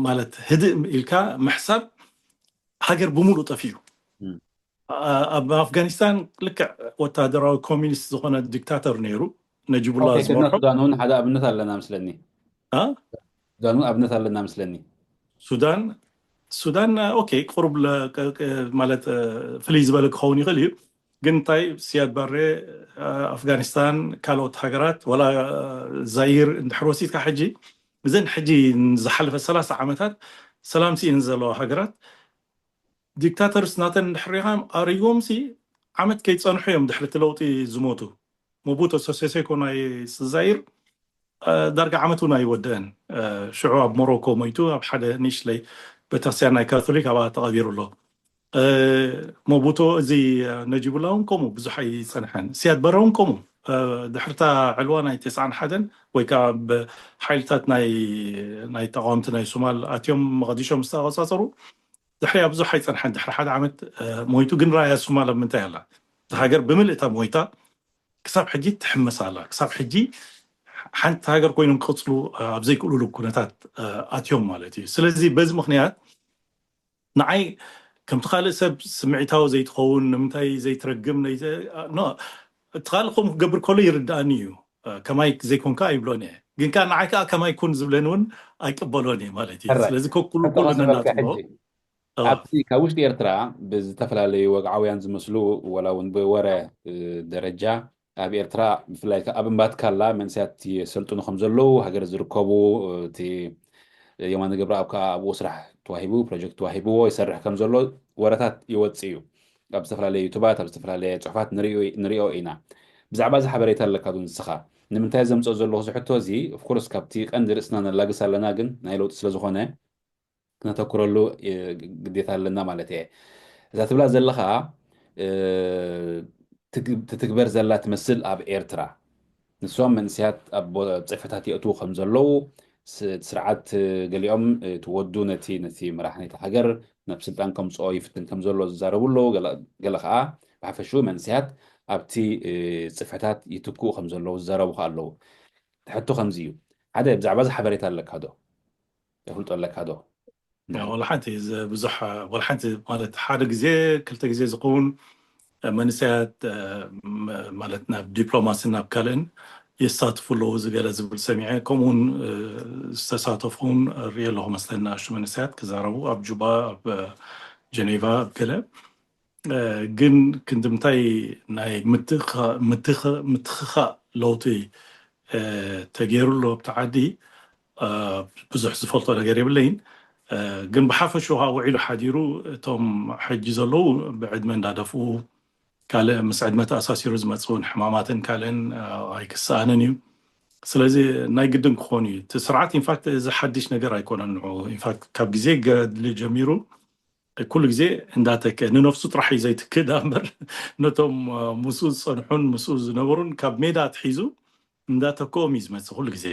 ማለት ህድእ ኢልካ ምሕሳብ ሃገር ብምሉእ ጠፊኡ። ኣብ ኣፍጋኒስታን ልክዕ ወታደራዊ ኮሚኒስት ዝኾነ ዲክታተር ነይሩ፣ ነጂቡላ ዝመርሖ። ሱዳን እውን ሓደ ኣብነት ኣለና ምስለኒ። ሱዳን እውን ኣብነት ኣለና ምስለኒ። ሱዳን ሱዳን ኦኬ ቁሩብ ማለት ፍልይ ዝበለ ክኸውን ይኽእል እዩ። ግን እንታይ ስያድ ባሬ ኣፍጋኒስታን ካልኦት ሃገራት ወላ ዛይር እንድሕር ወሲድካ ሕጂ እዘን ሕጂ ዝሓለፈ ሰላሳ ዓመታት ሰላም ስኢን ዘለዋ ሃገራት ዲክታተርስ ናተን እንድሕር ሪኻ ኣርይዎም ሲ ዓመት ከይፀንሑ እዮም ድሕሪ እቲ ለውጢ ዝሞቱ። ሞቡቶ ሰሴሴኮ ናይ ዛይር ዳርጋ ዓመት እውን ኣይወደአን። ሽዑ ኣብ ሞሮኮ ሞይቱ ኣብ ሓደ ንእሽለይ ቤተክርስትያን ናይ ካቶሊክ ኣብኣ ተቐቢሩ ኣሎ። ሞቡቶ እዚ ነጂቡላ እውን ከምኡ ብዙሕ ኣይፀንሐን። ስያድ በረ እውን ከምኡ ድሕርታ ዕልዋ ናይ ተስዓን ሓደን ወይ ከዓ ብሓይልታት ናይ ተቃወምቲ ናይ ሶማል ኣትዮም መቐዲሾ ምስ ተቆፃፀሩ ድሕሪያ ብዙሕ ኣይፀንሐን፣ ድሕሪ ሓደ ዓመት ሞይቱ። ግን ራእያ ሶማል ኣብ ምንታይ ኣላ? እታ ሃገር ብምልእታ ሞይታ ክሳብ ሕጂ ትሕመስ ኣላ። ክሳብ ሕጂ ሓንቲ ሃገር ኮይኖም ክቕፅሉ ኣብ ዘይክእሉሉ ኩነታት ኣትዮም ማለት እዩ። ስለዚ በዚ ምክንያት ንዓይ ከምቲ ካልእ ሰብ ስምዒታዊ ዘይትኸውን፣ ንምንታይ ዘይትረግም፣ እቲ ካልእ ከምኡ ክገብር ከሎ ይርድኣኒ እዩ። ከማይ ዘይኮንካ ኣይብሎን እየ፣ ግን ከዓ ንዓይ ከዓ ከማይ ኩን ዝብለኒ እውን ኣይቅበሎን እየ ማለት እዩ። ስለዚ ከኩሉ ኩሉ ነናትሎ ኣብቲ ካብ ውሽጢ ኤርትራ ብዝተፈላለዩ ወግዓውያን ዝመስሉ፣ ወላ እውን ብወረ ደረጃ ኣብ ኤርትራ ብፍላይ ኣብ እምባትካላ መንእሰያት የሰልጥኑ ከም ዘለዉ፣ ሃገር ዝርከቡ፣ እቲ የማነ ገብረኣብ ከዓ ኣብኡ ስራሕ ተዋሂቡ፣ ፕሮጀክት ተዋሂብዎ ይሰርሕ ከም ዘሎ ወረታት ይወፅእ እዩ። ኣብ ዝተፈላለየ ዩቱባት፣ ኣብ ዝተፈላለየ ፅሑፋት ንሪኦ ኢና። ብዛዕባ እዚ ሓበሬታ ኣለካ ዶ ንስኻ? ንምንታይ ዘምፅኦ ዘለኹ እዚ ሕቶ እዚ? ኦፍኮርስ ካብቲ ቀንዲ ርእስና ነላግስ ኣለና፣ ግን ናይ ለውጢ ስለዝኾነ ክነተኩረሉ ግዴታ ኣለና ማለት እየ። እዛ ትብላ ዘለኻ ትትግበር ዘላ ትመስል ኣብ ኤርትራ ንሶም መንእሰያት ኣብ ጽፍሕታት የእትዉ ከም ዘለዉ፣ ስርዓት ገሊኦም ትወዱ ነቲ ነቲ መራሕኒቲ ሃገር ናብ ስልጣን ከምፅኦ ይፍትን ከም ዘሎ ዝዛረቡ ኣለዉ። ገለ ከዓ ብሓፈሽኡ መንእሰያት ኣብቲ ፅፍሕታት ይትክኡ ከም ዘለዉ ዝዛረቡ ከዓ ኣለዉ። ሕቶ ከምዚ እዩ፣ ሓደ ብዛዕባ እዚ ሓበሬታ ኣለካ ዶ? ተፍልጦ ኣለካ ዶ? ወላ ሓንቲ ብዙሕ፣ ወላ ሓንቲ ማለት ሓደ ግዜ ክልተ ግዜ ዝኸውን መንእሰያት ማለት ናብ ዲፕሎማሲ ናብ ካልእን የሳትፉ ኣለዉ ዝገለ ዝብል ሰሚዐ። ከምኡውን ዝተሳተፉን ርኢ ኣለኹ መስለኒ፣ ንኣሽቱ መንእሰያት ክዛረቡ ኣብ ጁባ፣ ኣብ ጀኔቫ፣ ኣብ ገለ። ግን ክንድምታይ ናይ ምትኽኻእ ለውጢ ተገይሩ ኣሎ ኣብቲ ዓዲ ብዙሕ ዝፈልጦ ነገር የብለይን። ግን ብሓፈሽኡ ከዓ ውዒሉ ሓዲሩ እቶም ሕጂ ዘለዉ ብዕድመ እንዳደፍኡ፣ ካልእ ምስ ዕድመ ተኣሳሲሩ ዝመፅእ እውን ሕማማትን ካልእን ኣይክሰኣንን እዩ። ስለዚ ናይ ግድን ክኾን እዩ እቲ ስርዓት። ኢንፋክት እዚ ሓድሽ ነገር ኣይኮነን። ንዑ ኢንፋክት ካብ ግዜ ገድሊ ጀሚሩ ኩሉ ግዜ እንዳተከ ንነፍሱ ጥራሕ እዩ ዘይትክእ ዳ እምበር ነቶም ምስኡ ዝፀንሑን ምስኡ ዝነበሩን ካብ ሜዳ ኣትሒዙ እንዳተከኦም እዩ ዝመፅእ ኩሉ ግዜ።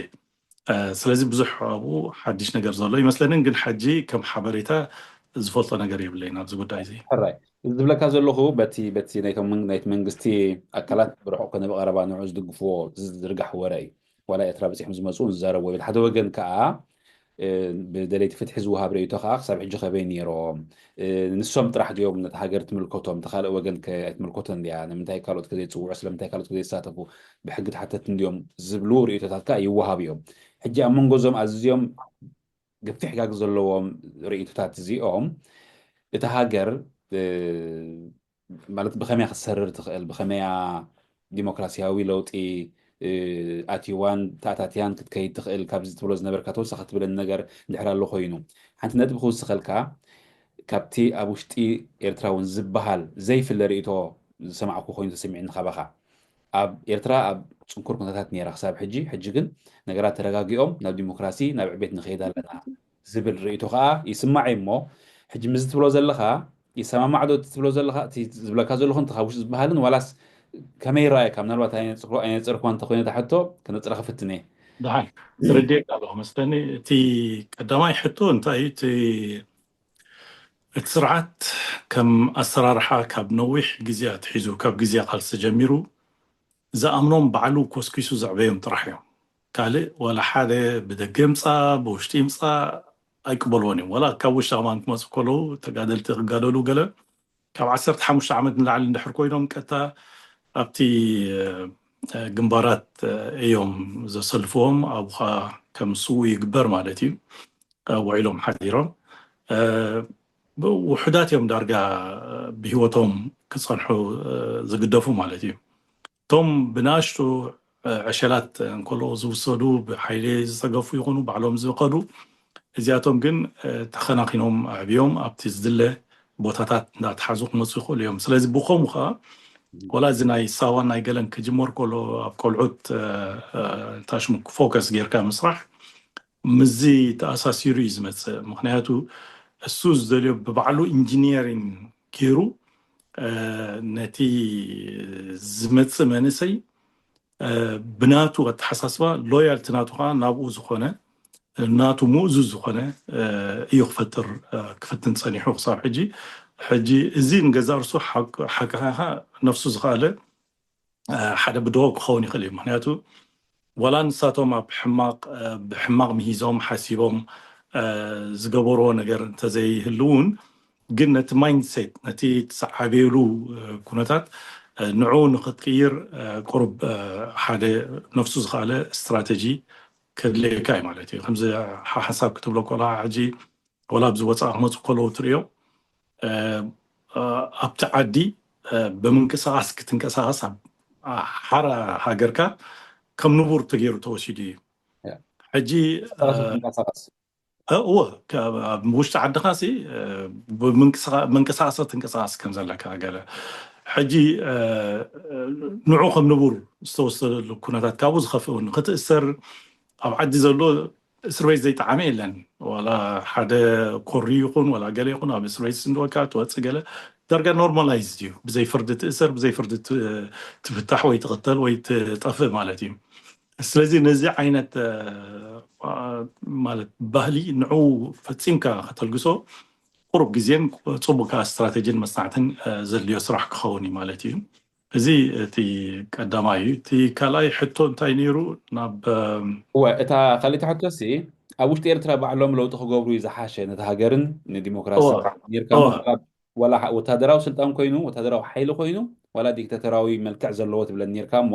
ስለዚ ብዙሕ ኣብኡ ሓድሽ ነገር ዘሎ ይመስለንን፣ ግን ሕጂ ከም ሓበሬታ ዝፈልጦ ነገር የብለይን ኣብዚ ጉዳይ እዚ። ሕራይ፣ እዚ ዝብለካ ዘለኹ በቲ በቲ ናይቶም መን- ናይቲ መንግስቲ ኣካላት ብርሑቕ ኮነ ብቐረባ ንዑ ዝድግፍዎ ዝዝርጋሕ ወረ እዩ። ዋላ ኤርትራ በፂሖም ዝመፁ ዝዛረብዎ ይብል። ሓደ ወገን ከዓ ብደለይቲ ፍትሒ ዝወሃብ ርእይቶ ከዓ ክሳብ ሕጂ ከበይ ነይሮም? ንሶም ጥራሕ ድዮም ነቲ ሃገር ትምልከቶም? እቲ ካልእ ወገን ከ ኣይትምልከቶን ድያ? ንምንታይ ካልኦት ከዘይፅውዑ? ስለምንታይ ካልኦት ከዘይሳተፉ? ብሕጊ ተሓተቲ እንድዮም ዝብሉ ርእይቶታት ከዓ ይወሃቡ እዮም። ሕጂ ኣብ መንጎ እዞም ኣዝዮም ገፊሕ ጋግ ዘለዎም ርእይቶታት እዚኦም እታ ሃገር ማለት ብኸመያ ክትሰርር ትኽእል፣ ብኸመያ ዲሞክራሲያዊ ለውጢ ኣትይዋን ተኣታትያን ክትከይድ ትኽእል ካብዚ ትብሎ ዝነበርካ ተወሳኺ ትብለኒ ነገር እንድሕር ኣሎ ኮይኑ፣ ሓንቲ ነጥቢ ክውስኸልካ፣ ካብቲ ኣብ ውሽጢ ኤርትራ እውን ዝበሃል ዘይፍለ ርእይቶ ዝሰማዕኩ ኮይኑ ተሰሚዕኒ ካባኻ። ኣብ ኤርትራ ኣብ ፅንኩር ኩነታት ነይራ ክሳብ ሕጂ፣ ሕጂ ግን ነገራት ተረጋጊኦም ናብ ዲሞክራሲ ናብ ዕቤት ንኸይድ ኣለና ዝብል ርእይቶ ከዓ ይስማዕ እዩ። እሞ ሕጂ ምዚ ትብሎ ዘለኻ ይሰማማዕ ዶ? እቲ ትብሎ ዘለኻ እቲ ዝብለካ ዘለኹ እቲ ካብ ውሽጢ ዝበሃልን ዋላስ ከመይ ይረኣየካ? ምናልባት ኣይነፅርኩ ኣይነፅርኩ እንተኮይነ እታ ሕቶ ክነፅራ ክፍትን እየ። ደሓን ተረዲኤካ ኣለኹ መስለኒ። እቲ ቀዳማይ ሕቶ እንታይ እዩ? እቲ እቲ ስርዓት ከም ኣሰራርሓ ካብ ነዊሕ ግዜ ኣትሒዙ ካብ ግዜ ቃልሲ ጀሚሩ ዝኣምኖም ባዕሉ ኮስኪሱ ዘዕበዮም ጥራሕ እዮም። ካልእ ዋላ ሓደ ብደገ ይምፃእ ብውሽጢ ይምፃእ ኣይቅበልዎን እዮም። ዋላ ካብ ውሽጢ ከማን ክመፁ ከለዉ ተጋደልቲ ክጋደሉ ገለ ካብ ዓሰርተ ሓሙሽተ ዓመት ንላዕሊ እንድሕር ኮይኖም ቀጥታ ኣብቲ ግንባራት እዮም ዘሰልፍዎም። ኣብኡ ከዓ ከም ስውእ ይግበር ማለት እዩ። ውዒሎም ሓዲሮም ውሑዳት እዮም ዳርጋ ብህይወቶም ክፀንሑ ዝግደፉ ማለት እዩ። እቶም ብንኣሽቱ ዕሸላት እንከሎ ዝውሰዱ ብሓይሊ ዝፀገፉ ይኹኑ ባዕሎም ዝኸዱ እዚኣቶም ግን ተኸናኺኖም ኣዕብዮም ኣብቲ ዝድለ ቦታታት እንዳተሓዙ ክመፁ ይኽእሉ እዮም። ስለዚ ብኸምኡ ከዓ ወላ እዚ ናይ ሳዋን ናይ ገለን ክጅመር ከሎ ኣብ ቆልዑት ታሽሙ ፎከስ ጌርካ ምስራሕ ምዚ ተኣሳሲሩ እዩ ዝመፅእ። ምክንያቱ እሱ ዝደልዮ ብባዕሉ ኢንጂኒሪንግ ገይሩ ነቲ ዝመፅእ መንእሰይ ብናቱ ኣተሓሳስባ ሎያልቲ ናቱ ከዓ ናብኡ ዝኾነ ናቱ ምእዙዝ ዝኾነ እዩ ክፈጥር ክፍትን ጸኒሑ ክሳብ ሕጂ። ሕጂ እዚ ንገዛ ርሱ ሓቅኻ ነፍሱ ዝኸኣለ ሓደ ብድሆ ክኸውን ይኽእል እዩ። ምክንያቱ ዋላ ንሳቶም ኣብ ሕማቕ ብሕማቕ ምሂዞም ሓሲቦም ዝገበርዎ ነገር እንተዘይህልውን፣ ግን ነቲ ማይንድሴት፣ ነቲ ትዓብየሉ ኩነታት ንዑ ንክትቅይር ቁሩብ ሓደ ነፍሱ ዝኸኣለ ስትራተጂ ከድልየካ እዩ ማለት እዩ። ከምዚ ሓሳብ ክትብሎ ኮላ ሕጂ ወላ ኣብዚ ወፃኢ ክመፁ ከለዉ ትሪኦ ኣብቲ ዓዲ ብምንቅስቃስ ክትንቀሳቀስ ኣብ ሓራ ሃገርካ ከም ንቡር ተገይሩ ተወሲዱ እዩ። ሕጂ እወ ኣብ ውሽጢ ዓድኻ ሲ መንቀሳቀሰ ትንቀሳቀስ ከም ዘለካ ገለ ሕጂ ንዑ ከም ንቡር ዝተወሰደሉ ኩነታት ካብኡ ዝኸፍእ እውን ክትእሰር ኣብ ዓዲ ዘሎ እስር ቤት ዘይጠዓመ የለን። ዋላ ሓደ ኮሪ ይኹን ዋላ ገለ ይኹን ኣብ እስር ቤት ስንድወካ ትወፅእ ገለ ዳርጋ ኖርማላይዝ እዩ። ብዘይ ፍርዲ ትእሰር፣ ብዘይ ፍርዲ ትፍታሕ ወይ ትቕተል ወይ ትጠፍእ ማለት እዩ። ስለዚ ነዚ ዓይነት ማለት ባህሊ ንዑ ፈፂምካ ከተልግሶ ቁሩብ ግዜን ፅቡቅ ከዓ ስትራተጂን መፅናዕትን ዘድልዮ ስራሕ ክኸውን እዩ ማለት እዩ። እዚ እቲ ቀዳማይ እዩ። እቲ ካልኣይ ሕቶ እንታይ ነይሩ? ናብ እወ እታ ካልእቲ ሕቶሲ ኣብ ውሽጢ ኤርትራ ባዕሎም ለውጢ ክገብሩ እዩ ዝሓሸ ነቲ ሃገርን ንዲሞክራሲ ኔርካ ወላ ወታደራዊ ስልጣን ኮይኑ ወታደራዊ ሓይሊ ኮይኑ ዋላ ዲክታተራዊ መልክዕ ዘለዎ ትብለን ኔርካ እሞ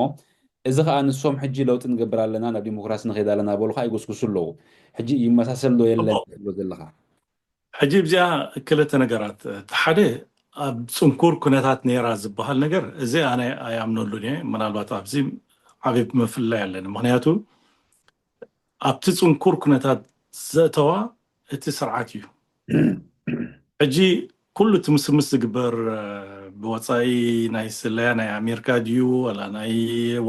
እዚ ከዓ ንሶም ሕጂ ለውጢ ንገብር ኣለና ናብ ዲሞክራሲ ንኸይድ ኣለና በሉ ከዓ ይጎስጉሱ ኣለዉ። ሕጂ ይመሳሰል ዶ የለን ትብሎ ዘለኻ? ሕጂ እዚኣ ክልተ ነገራት እቲ ሓደ ኣብ ፅንኩር ኩነታት ነይራ ዝበሃል ነገር እዚ ኣነ ኣይኣምነሉን እየ። ምናልባት ኣብዚ ዓብይ ምፍልላይ ኣለኒ። ምክንያቱ ኣብቲ ፅንኩር ኩነታት ዘእተዋ እቲ ስርዓት እዩ። ሕጂ ኩሉ እቲ ምስምስ ዝግበር ብወፃኢ ናይ ስለያ ናይ ኣሜሪካ ድዩ ዋላ ናይ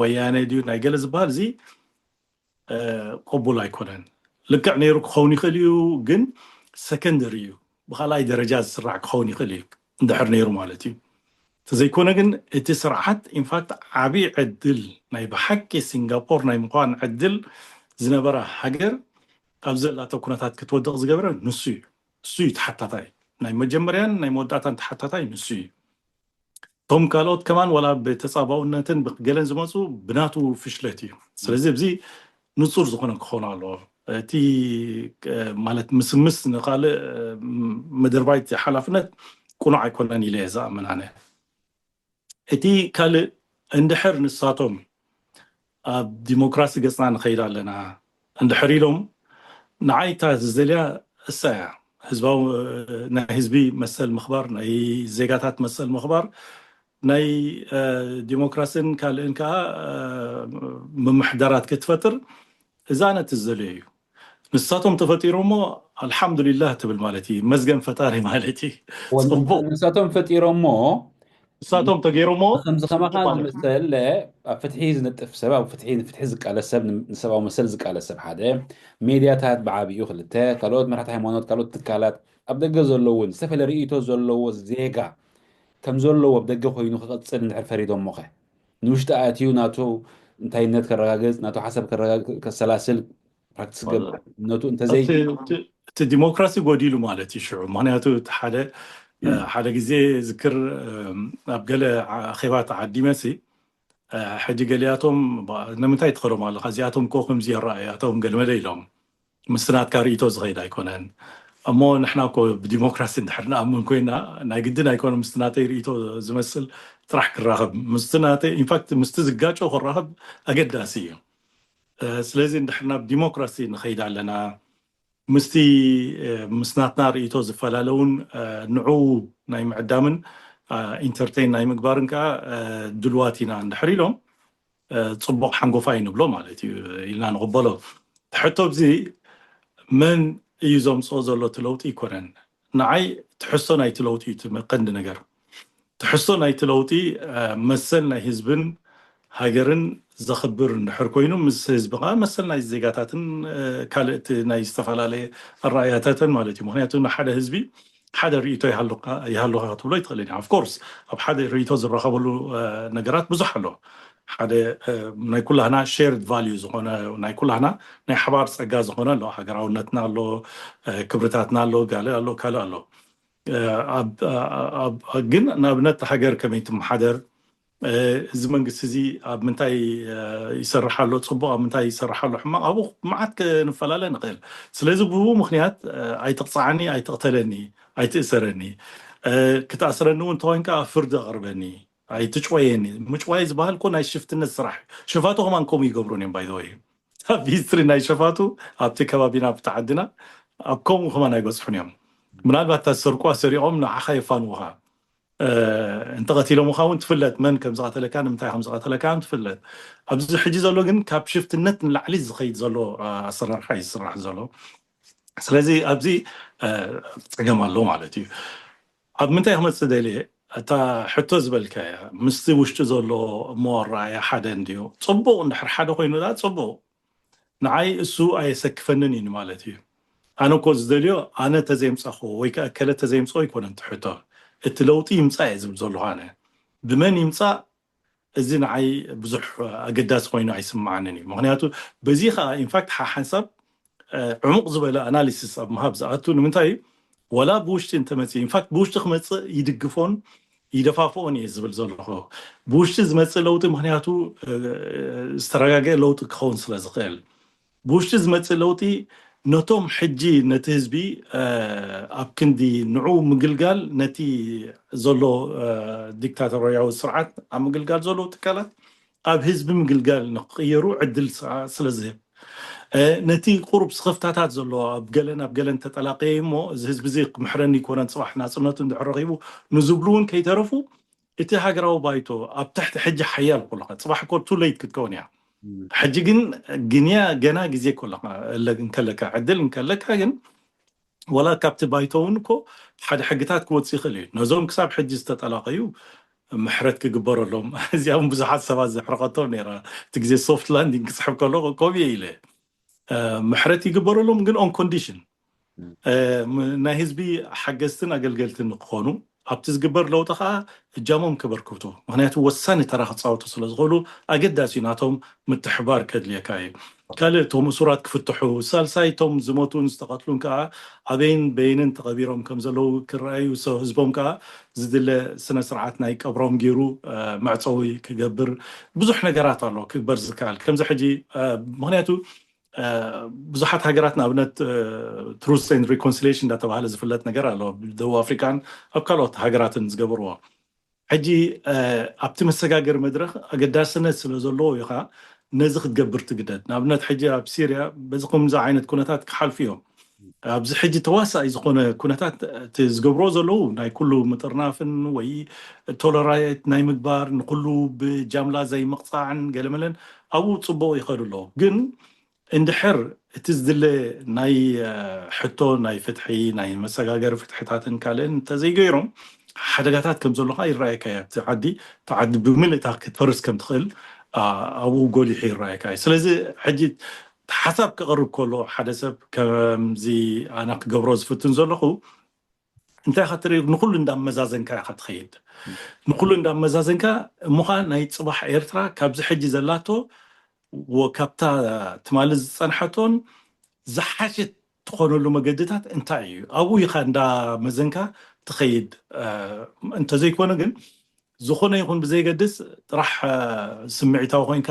ወያነ ድዩ ናይ ገለ ዝበሃል እዚ ቅቡል ኣይኮነን። ልክዕ ነይሩ ክኸውን ይኽእል እዩ፣ ግን ሰከንደሪ እዩ፣ ብካልኣይ ደረጃ ዝስራዕ ክኸውን ይኽእል እዩ እንድሕር ነይሩ ማለት እዩ። ተዘይኮነ ግን እቲ ስርዓት ኢንፋክት ዓብዪ ዕድል ናይ ብሓቂ ሲንጋፖር ናይ ምዃን ዕድል ዝነበራ ሃገር ኣብ ዘላቶ ኩነታት ክትወድቕ ዝገበረ ንሱ እዩ። ንሱ እዩ ተሓታታይ፣ ናይ መጀመርያን ናይ መወዳእታን ተሓታታይ ንሱ እዩ። እቶም ካልኦት ከማን ዋላ ብተፃባውነትን ብገለን ዝመፁ ብናቱ ፍሽለት እዩ። ስለዚ እዚ ንፁር ዝኾነ ክኸውን ኣለዎ። እቲ ማለት ምስምስ ንካልእ መደርባይቲ ሓላፍነት ቁኑዕ ኣይኮነን ኢለ እየ ዝኣምን ኣነ። እቲ ካልእ እንድሕር ንሳቶም ኣብ ዲሞክራሲ ገፅና ንኸይድ ኣለና እንድሕር ኢሎም ንዓይ እታ ዝደልያ እሳ እያ። ህዝባዊ ናይ ህዝቢ መሰል ምኽባር ናይ ዜጋታት መሰል ምኽባር ናይ ዲሞክራሲን ካልእን ከዓ ምምሕዳራት ክትፈጥር እዛ ነቲ ዝደልዮ እዩ። ንሳቶም ተፈጢሩ እሞ ኣልሓምዱሊላህ ትብል ማለት እዩ። መስገን ፈጣሪ ማለት እዩ። ንሳቶም ፈጢሮ እሞ ንሳቶም ተገይሩ እሞ ከምዚ ከማኻ ዝመሰለ ኣብ ፍትሒ ዝነጥፍ ሰብ ኣብ ፍትሒ ንፍትሒ ዝቃለስ ሰብ ንሰብኣዊ መሰል ዝቃለስ ሰብ ሓደ ሜድያታት ብዓብኡ ክልተ ካልኦት መራሕቲ ሃይማኖት ካልኦት ትካላት ኣብ ደገ ዘለውን ዝተፈላለየ ርእይቶ ዘለዎ ዜጋ ከም ዘለዎ ኣብ ደገ ኮይኑ ክቐፅል እንድሕር ፈሪዶሞኸ ንውሽጢ ኣትዩ ናቱ እንታይነት ከረጋግፅ ናቱ ሓሳብ ከረጋግፅ ከሰላስል ፕራክቲስ ገብር እምነቱ እንተዘይ እቲ ዲሞክራሲ ጎዲሉ ማለት እዩ ሽዑ። ምክንያቱ እቲ ሓደ ሓደ ግዜ ዝክር ኣብ ገለ ኣኼባ ተዓዲመ ሲ ሕጂ ገሊኣቶም ንምንታይ ትኸዶም ኣለካ እዚኣቶም እኮ ከምዚ የረኣዩ ኣቶም ገለመለ ኢሎም ምስቲ ናትካ ርእይቶ ዝኸይድ ኣይኮነን። እሞ ንሕና እኮ ብዲሞክራሲ እንድሕር ንኣምን ኮይና ናይ ግድን ኣይኮነ ምስቲ ናተይ ርእይቶ ዝመስል ጥራሕ ክራኸብ ምስቲ ናተይ ኢንፋክት ምስቲ ዝጋጮ ክራኸብ ኣገዳሲ እዩ። ስለዚ እንድሕር ናብ ዲሞክራሲ ንኸይድ ኣለና ምስቲ ምስ ናትና ርእይቶ ዝፈላለውን ንዑ ናይ ምዕዳምን ኢንተርቴን ናይ ምግባርን ከዓ ድልዋት ኢና እንድሕር ኢሎም ፅቡቕ ሓንጎፋይ ንብሎ ማለት እዩ ኢልና ንቕበሎ። ትሕቶ እዚ መን እዩ ዘምፅኦ ዘሎ እቲ ለውጢ ይኮነን። ንዓይ ትሕዝቶ ናይቲ ለውጢ እዩ እቲ ቀንዲ ነገር። ትሕዝቶ ናይቲ ለውጢ መሰል ናይ ህዝብን ሃገርን ዘኽብር እንድሕር ኮይኑ ምስ ህዝቢ ከዓ መሰል ናይ ዜጋታትን ካልእ እቲ ናይ ዝተፈላለየ ኣረኣእያታትን ማለት እዩ። ምክንያቱ ንሓደ ህዝቢ ሓደ ርእይቶ ይሃሉካ ክትብሎ ይትኽእል ኢና። ኦፍኮርስ ኣብ ሓደ ርእይቶ ዝራኸበሉ ነገራት ብዙሕ ኣሎ። ሓደ ናይ ኩላህና shared value ዝኾነ፣ ናይ ኩላህና ናይ ሓባር ጸጋ ዝኾነ ኣሎ። ሃገራውነትና ኣሎ፣ ክብርታትና ኣሎ፣ ጋለ ኣሎ፣ ካልእ ኣሎ። ግን ንኣብነት ሃገር ከመይ ትመሓደር፣ እዚ መንግስቲ እዚ ኣብ ምንታይ ይሰርሕ ኣሎ ጽቡቕ፣ ኣብ ምንታይ ይሰርሕ ኣሎ ሕማቕ፣ ኣብኡ መዓት ክንፈላለ ንኽእል። ስለዚ ብኡ ምኽንያት ኣይትቕፃዓኒ፣ ኣይትቕተለኒ፣ ኣይትእሰረኒ፣ ክትኣስረኒ እውን እንተኮይንካ ኣብ ፍርዲ ኣቕርበኒ፣ ኣይትጭወየኒ። ምጭዋይ ዝበሃል እኮ ናይ ሽፍትነት ስራሕ እዩ። ሸፋቱ ከማን ከምኡ ይገብሩን እዮም። ባይዘወይ ኣብ ሂስትሪ ናይ ሸፋቱ ኣብቲ ከባቢና ኣብቲ ዓድና ኣብ ከምኡ ከማን ኣይበፅሑን እዮም። ምናልባት እታ ዝሰርቁዋ ሰሪቖም ንዓኻ የፋንውኻ። እንተቐቲሎምኻ እውን ትፍለጥ፣ መን ከም ዝቐተለካ ንምንታይ ከም ዝቐተለካ እውን ትፍለጥ። ኣብዚ ሕጂ ዘሎ ግን ካብ ሽፍትነት ንላዕሊ ዝኸይድ ዘሎ ኣሰራርሓ እዩ ዝስራሕ ዘሎ። ስለዚ ኣብዚ ፀገም ኣሎ ማለት እዩ። ኣብ ምንታይ ክመፅእ ደልየ፣ እታ ሕቶ ዝበልካያ ምስቲ ውሽጢ ዘሎ እሞ ኣረኣያ ሓደ እንድዩ። ፅቡቕ እንድሕር ሓደ ኮይኑ ዳ ፅቡቕ፣ ንዓይ እሱ ኣየሰክፈንን እዩ ማለት እዩ። ኣነ እኮ ዝደልዮ ኣነ ተዘይምፃኹ ወይ ከዓ ከለ ተዘይምፅኦ ኣይኮነን ትሕቶ፣ እቲ ለውጢ ይምፃእ እየ ዝብል ዘለኹ ኣነ። ብመን ይምፃእ እዚ ንዓይ ብዙሕ ኣገዳሲ ኮይኑ ኣይስምዓንን እዩ። ምክንያቱ በዚ ከዓ ኢንፋክት ሓንሳብ ዕሙቕ ዝበለ ኣናሊሲስ ኣብ ምሃብ ዝኣቱ ንምንታይ እዩ? ወላ ብውሽጢ እንተመፅእ፣ ኢንፋክት ብውሽጢ ክመፅእ ይድግፎን ይደፋፍኦን እየ ዝብል ዘለኹ። ብውሽጢ ዝመፅእ ለውጢ ምክንያቱ ዝተረጋገአ ለውጢ ክኸውን ስለ ዝኽእል፣ ብውሽጢ ዝመፅእ ለውጢ ነቶም ሕጂ ነቲ ህዝቢ ኣብ ክንዲ ንዑ ምግልጋል፣ ነቲ ዘሎ ዲክታቶርያዊ ስርዓት ኣብ ምግልጋል ዘለዉ ትካላት ኣብ ህዝቢ ምግልጋል ንክቕየሩ ዕድል ስለ ዝህብ፣ ነቲ ቁሩብ ስኽፍታታት ዘሎ ኣብ ገለን ኣብ ገለን ተጠላቀየ እሞ እዚ ህዝቢ እዚ ክምሕረኒ ይኮነን፣ ፅባሕ ናፅነቱ እንድሕር ረኺቡ ንዝብሉ እውን ከይተረፉ እቲ ሃገራዊ ባይቶ ኣብ ትሕቲ ሕጂ ሓያል ኮለካ፣ ፅባሕ እኮ ቱ ሌት ክትከውን እያ። ሕጂ ግን ግንያ ገና ግዜ ኮለካ እንከለካ ዕድል እንከለካ ግን ወላ ካብቲ ባይቶ እውን እኮ ሓደ ሕግታት ክወፅእ ይኽእል እዩ። ነዞም ክሳብ ሕጂ ዝተጠላቀዩ ምሕረት ክግበረሎም እዚኣ እውን ብዙሓት ሰባት ዘሕረቀቶም ነይራ። እቲ ግዜ ሶፍት ላንዲንግ ክፅሕፍ ከሎ ከምኡ ኢለ ምሕረት ይግበረሎም ግን on condition ናይ ህዝቢ ሓገዝትን ኣገልገልትን ንክኾኑ ኣብቲ ዝግበር ለውጢ ከዓ እጃሞም ከበርክቱ፣ ምክንያቱ ወሳኒ ተራ ክፃወቱ ስለዝኽእሉ ኣገዳሲ እዩ። ናቶም ምትሕባር ከድልየካ እዩ። ካልእ እቶም እሱራት ክፍትሑ፣ ሳልሳይ እቶም ዝሞቱን ዝተቐትሉን ከዓ ኣበይን በይንን ተቐቢሮም ከም ዘለዉ ክረኣዩ፣ ህዝቦም ከዓ ዝድለ ስነ ስርዓት ናይ ቀብሮም ገይሩ መዕፀዊ ክገብር ብዙሕ ነገራት ኣሎ ክግበር ዝከኣል ከምዚ ሕጂ ምክንያቱ ብዙሓት ሃገራት ንኣብነት Truth and Reconciliation እንዳተባሃለ ዝፍለጥ ነገር ኣሎ። ደቡብ ኣፍሪካን ኣብ ካልኦት ሃገራትን ዝገበርዎ። ሕጂ ኣብቲ መሰጋገሪ መድረክ ኣገዳስነት ስለ ዘለዎ ኢኻ ነዚ ክትገብር ትግደድ። ንኣብነት ሕጂ ኣብ ሲርያ በዚ ከምዚ ዓይነት ኩነታት ክሓልፉ እዮም። ኣብዚ ሕጂ ተዋሳኢ ዝኾነ ኩነታት እቲ ዝገብርዎ ዘለዉ ናይ ኩሉ ምጥርናፍን ወይ ቶለራየት ናይ ምግባር ንኩሉ ብጃምላ ዘይምቕፃዕን ገለመለን ኣብኡ ፅቡቕ ይኸዱ ኣለዉ። ግን እንድሕር እቲ ዝድለ ናይ ሕቶ ናይ ፍትሒ ናይ መሰጋገሪ ፍትሕታትን ካልእን እንተዘይገይሮም ሓደጋታት ከም ዘሎ ከዓ ይረኣየካ እያ። እቲ ዓዲ እቲ ዓዲ ብምልእታ ክትፈርስ ከም ትኽእል ኣብኡ ጎሊሑ ይረኣየካ እዩ። ስለዚ ሕጂ ሓሳብ ክቕርብ ከሎ ሓደ ሰብ ከምዚ ኣነ ክገብሮ ዝፍትን ዘለኹ እንታይ ኢኻ ትርኢ ንኩሉ እንዳመዛዘንካ ኢኻ ትኸይድ። ንኩሉ እንዳመዛዘንካ እሞኻ ናይ ፅባሕ ኤርትራ ካብዚ ሕጂ ዘላቶ ካብታ ትማሊ ዝፀንሐቶን ዝሓሸት ትኾነሉ መገድታት እንታይ እዩ ኣብኡ ኢኻ እንዳመዘንካ ትኸይድ። እንተዘይኮነ ግን ዝኾነ ይኹን ብዘይገድስ ጥራሕ ስምዒታዊ ኮይንካ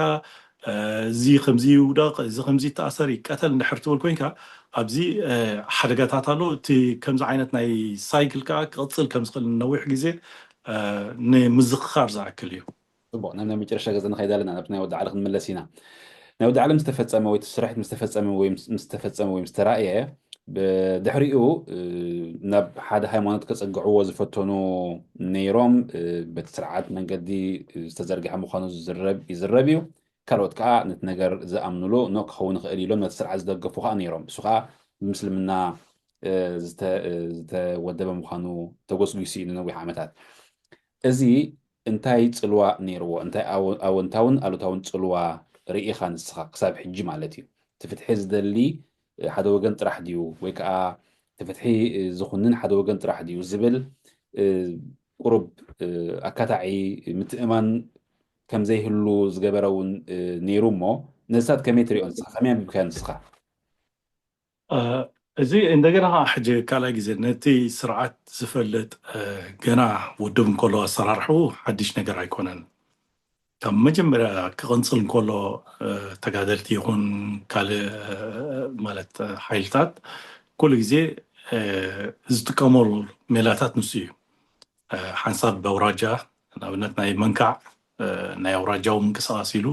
እዚ ከምዚ ይውደቕ እዚ ከምዚ ይተኣሰር ይቀተል እንድሕር ትብል ኮይንካ ኣብዚ ሓደጋታት ኣሎ። እቲ ከምዚ ዓይነት ናይ ሳይክል ከዓ ክቕፅል ከም ዝኽእል ነዊሕ ግዜ ንምዝኽኻር ዝኣክል እዩ። ፅቡቕ ናብ ናይ መጨረሻ ገፀ ንኸይድ ኣለና ናብቲ ናይ ወዲ ዓሊ ክንምለስ ኢና። ናይ ወዲ ዓሊ ምስ ተፈፀመ ወይ ስራሒት ምስ ተፈፀመ ወይ ምስ ተፈፀመ ወይ ምስ ተራእየ ብድሕሪኡ ናብ ሓደ ሃይማኖት ከፀግዕዎ ዝፈተኑ ነይሮም። በቲ ስርዓት መንገዲ ዝተዘርግሐ ምዃኑ ይዝረብ እዩ። ካልኦት ከዓ ነቲ ነገር ዝኣምኑሉ ኖ ክኸውን ይኽእል ኢሎም ነቲ ስርዓት ዝደገፉ ከዓ ነይሮም። እሱ ከዓ ብምስልምና ዝተወደበ ምዃኑ ተጎስጒሱ እዩ ንነዊሕ ዓመታት። እዚ እንታይ ፅልዋ ነይርዎ? እንታይ ኣወንታውን ኣሉታውን ፅልዋ ርኢኻ ንስኻ ክሳብ ሕጂ ማለት እዩ? እቲ ፍትሒ ዝደሊ ሓደ ወገን ጥራሕ ድዩ ወይ ከዓ እቲ ፍትሒ ዝኹንን ሓደ ወገን ጥራሕ ድዩ ዝብል ቁሩብ ኣካታዒ ምትእማን ከም ዘይህሉ ዝገበረ እውን ነይሩ። እሞ ነዚታት ከመይ ትሪኦ ንስኻ? ከመይ ኣንቢብካዮ ንስኻ? እዚ እንደገና ከዓ ሕጂ ካልኣይ ግዜ ነቲ ስርዓት ዝፈልጥ፣ ገና ውድብ እንከሎ ኣሰራርሕኡ ሓድሽ ነገር ኣይኮነን። ካብ መጀመርያ ክቕንፅል እንከሎ ተጋደልቲ ይኹን ካልእ ማለት ሓይልታት ኩሉ ግዜ ዝጥቀመሉ ሜላታት ንሱ እዩ። ሓንሳብ በውራጃ ንኣብነት ናይ መንካዕ ናይ ኣውራጃዊ ምንቅስቃስ ኢሉ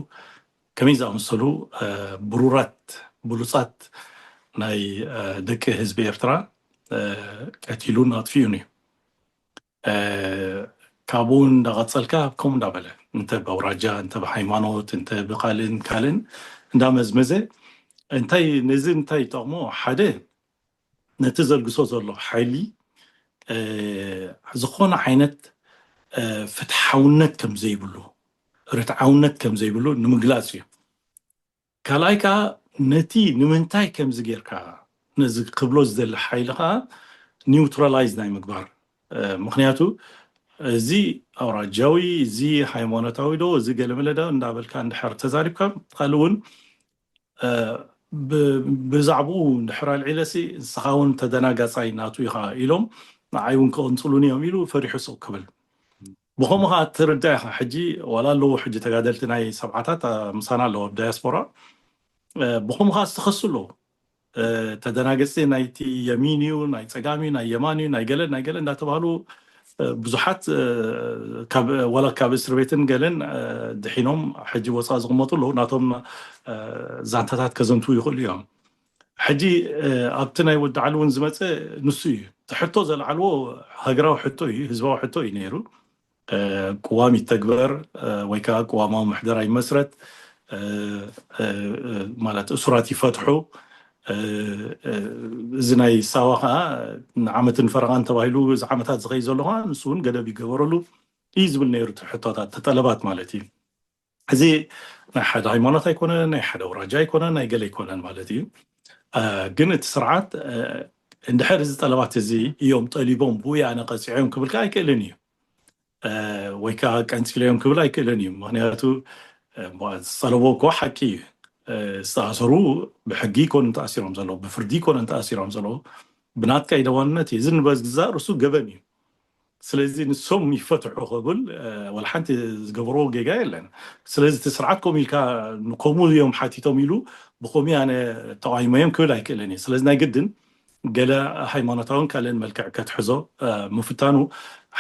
ከመይ ዝኣመሰሉ ብሩራት ብሉፃት ናይ ደቂ ህዝቢ ኤርትራ ቀቲሉን ኣጥፊኡን እዩ። ካብኡ እንዳቐፀልካ ከምኡ እንዳበለ እንተ ብኣውራጃ እንተ ብሃይማኖት እንተ ብካልን ካልን እንዳመዝመዘ እንታይ ነዚ እንታይ ይጠቕሞ? ሓደ ነቲ ዘልግሶ ዘሎ ሓይሊ ዝኾነ ዓይነት ፍትሓውነት ከም ዘይብሉ ርትዓውነት ከም ዘይብሉ ንምግላፅ እዩ። ካልኣይ ከዓ ነቲ ንምንታይ ከምዚ ጌርካ ነዚ ክብሎ ዝደሊ ሓይሊ ከዓ ኒውትራላይዝ ናይ ምግባር ምክንያቱ እዚ ኣውራጃዊ እዚ ሃይማኖታዊ ዶ እዚ ገለመለ ዶ እንዳበልካ እንድሕር ተዛሪብካ ካልእ እውን ብዛዕባኡ እንድሕር ኣልዒለሲ ንስኻ እውን ተደናጋፃይ ናቱ ኢኻ ኢሎም ንዓይ እውን ክቕንፅሉን እዮም ኢሉ ፈሪሑ ስቕ ክብል ብኸምኡ ከዓ ትርዳእ ኢኻ። ሕጂ ዋላ ኣለዉ ሕጂ ተጋደልቲ ናይ ሰብዓታት ምሳና ኣለዉ ኣብ ዳያስፖራ ብኸምኡ ከዓ ዝተኸሱ ኣለዉ። ተደናገፅቲ ናይቲ የሚን እዩ ናይ ፀጋሚ ናይ የማን እዩ ናይ ገለ ናይ ገለ እንዳተባህሉ ብዙሓት ዋላ ካብ እስር ቤትን ገለን ድሒኖም ሕጂ ወፃ ዝቕመጡ ኣለዉ። ናቶም ዛንታታት ከዘንትዉ ይኽእሉ እዮም። ሕጂ ኣብቲ ናይ ወዲ ዓሊ እውን ዝመፀ ንሱ እዩ። እቲ ሕቶ ዘልዓልዎ ሃገራዊ ሕቶ እዩ፣ ህዝባዊ ሕቶ እዩ ነይሩ። ቅዋም ይተግበር ወይ ከዓ ቅዋማዊ ምሕደራ ይመስረት፣ ማለት እሱራት ይፈትሑ። እዚ ናይ ሳዋ ከዓ ንዓመትን ፈረቓን ተባሂሉ እዚ ዓመታት ዝኸይ ዘሎ ከዓ ንሱ እውን ገደብ ይገበረሉ እዩ ዝብል ነይሩ። እቲ ሕቶታት ተጠለባት ማለት እዩ። እዚ ናይ ሓደ ሃይማኖት ኣይኮነ ናይ ሓደ ኣውራጃ ኣይኮነ ናይ ገለ ኣይኮነን ማለት እዩ። ግን እቲ ስርዓት እንድሕር እዚ ጠለባት እዚ እዮም ጠሊቦም ብኡ ኣነ ቀፂዖም ክብል ከዓ ኣይክእልን እዩ። ወይ ከዓ ቀንፂለዮም ክብል ኣይክእልን እዩ። ምክንያቱ ዝጠለቦ እኮ ሓቂ እዩ። ዝተኣሰሩ ብሕጊ ይኮኑ ተኣሲሮም ዘለዉ ብፍርዲ ይኮነ ተኣሲሮም ዘለዉ ብናትካ ኢደዋንነት እዩ። እዚ ንበዝግዛእ ርሱ ገበን እዩ። ስለዚ ንሶም ይፈትሑ ክብል ወላ ሓንቲ ዝገበርዎ ጌጋ የለን። ስለዚ እቲ ስርዓት ከምኡ ኢልካ ንከምኡ እዮም ሓቲቶም ኢሉ ብከምኡ ኣነ ተቃይሞዮም ክብል ኣይክእልን እዩ። ስለዚ ናይ ግድን ገለ ሃይማኖታውን ካልእን መልክዕ ከትሕዞ ምፍታኑ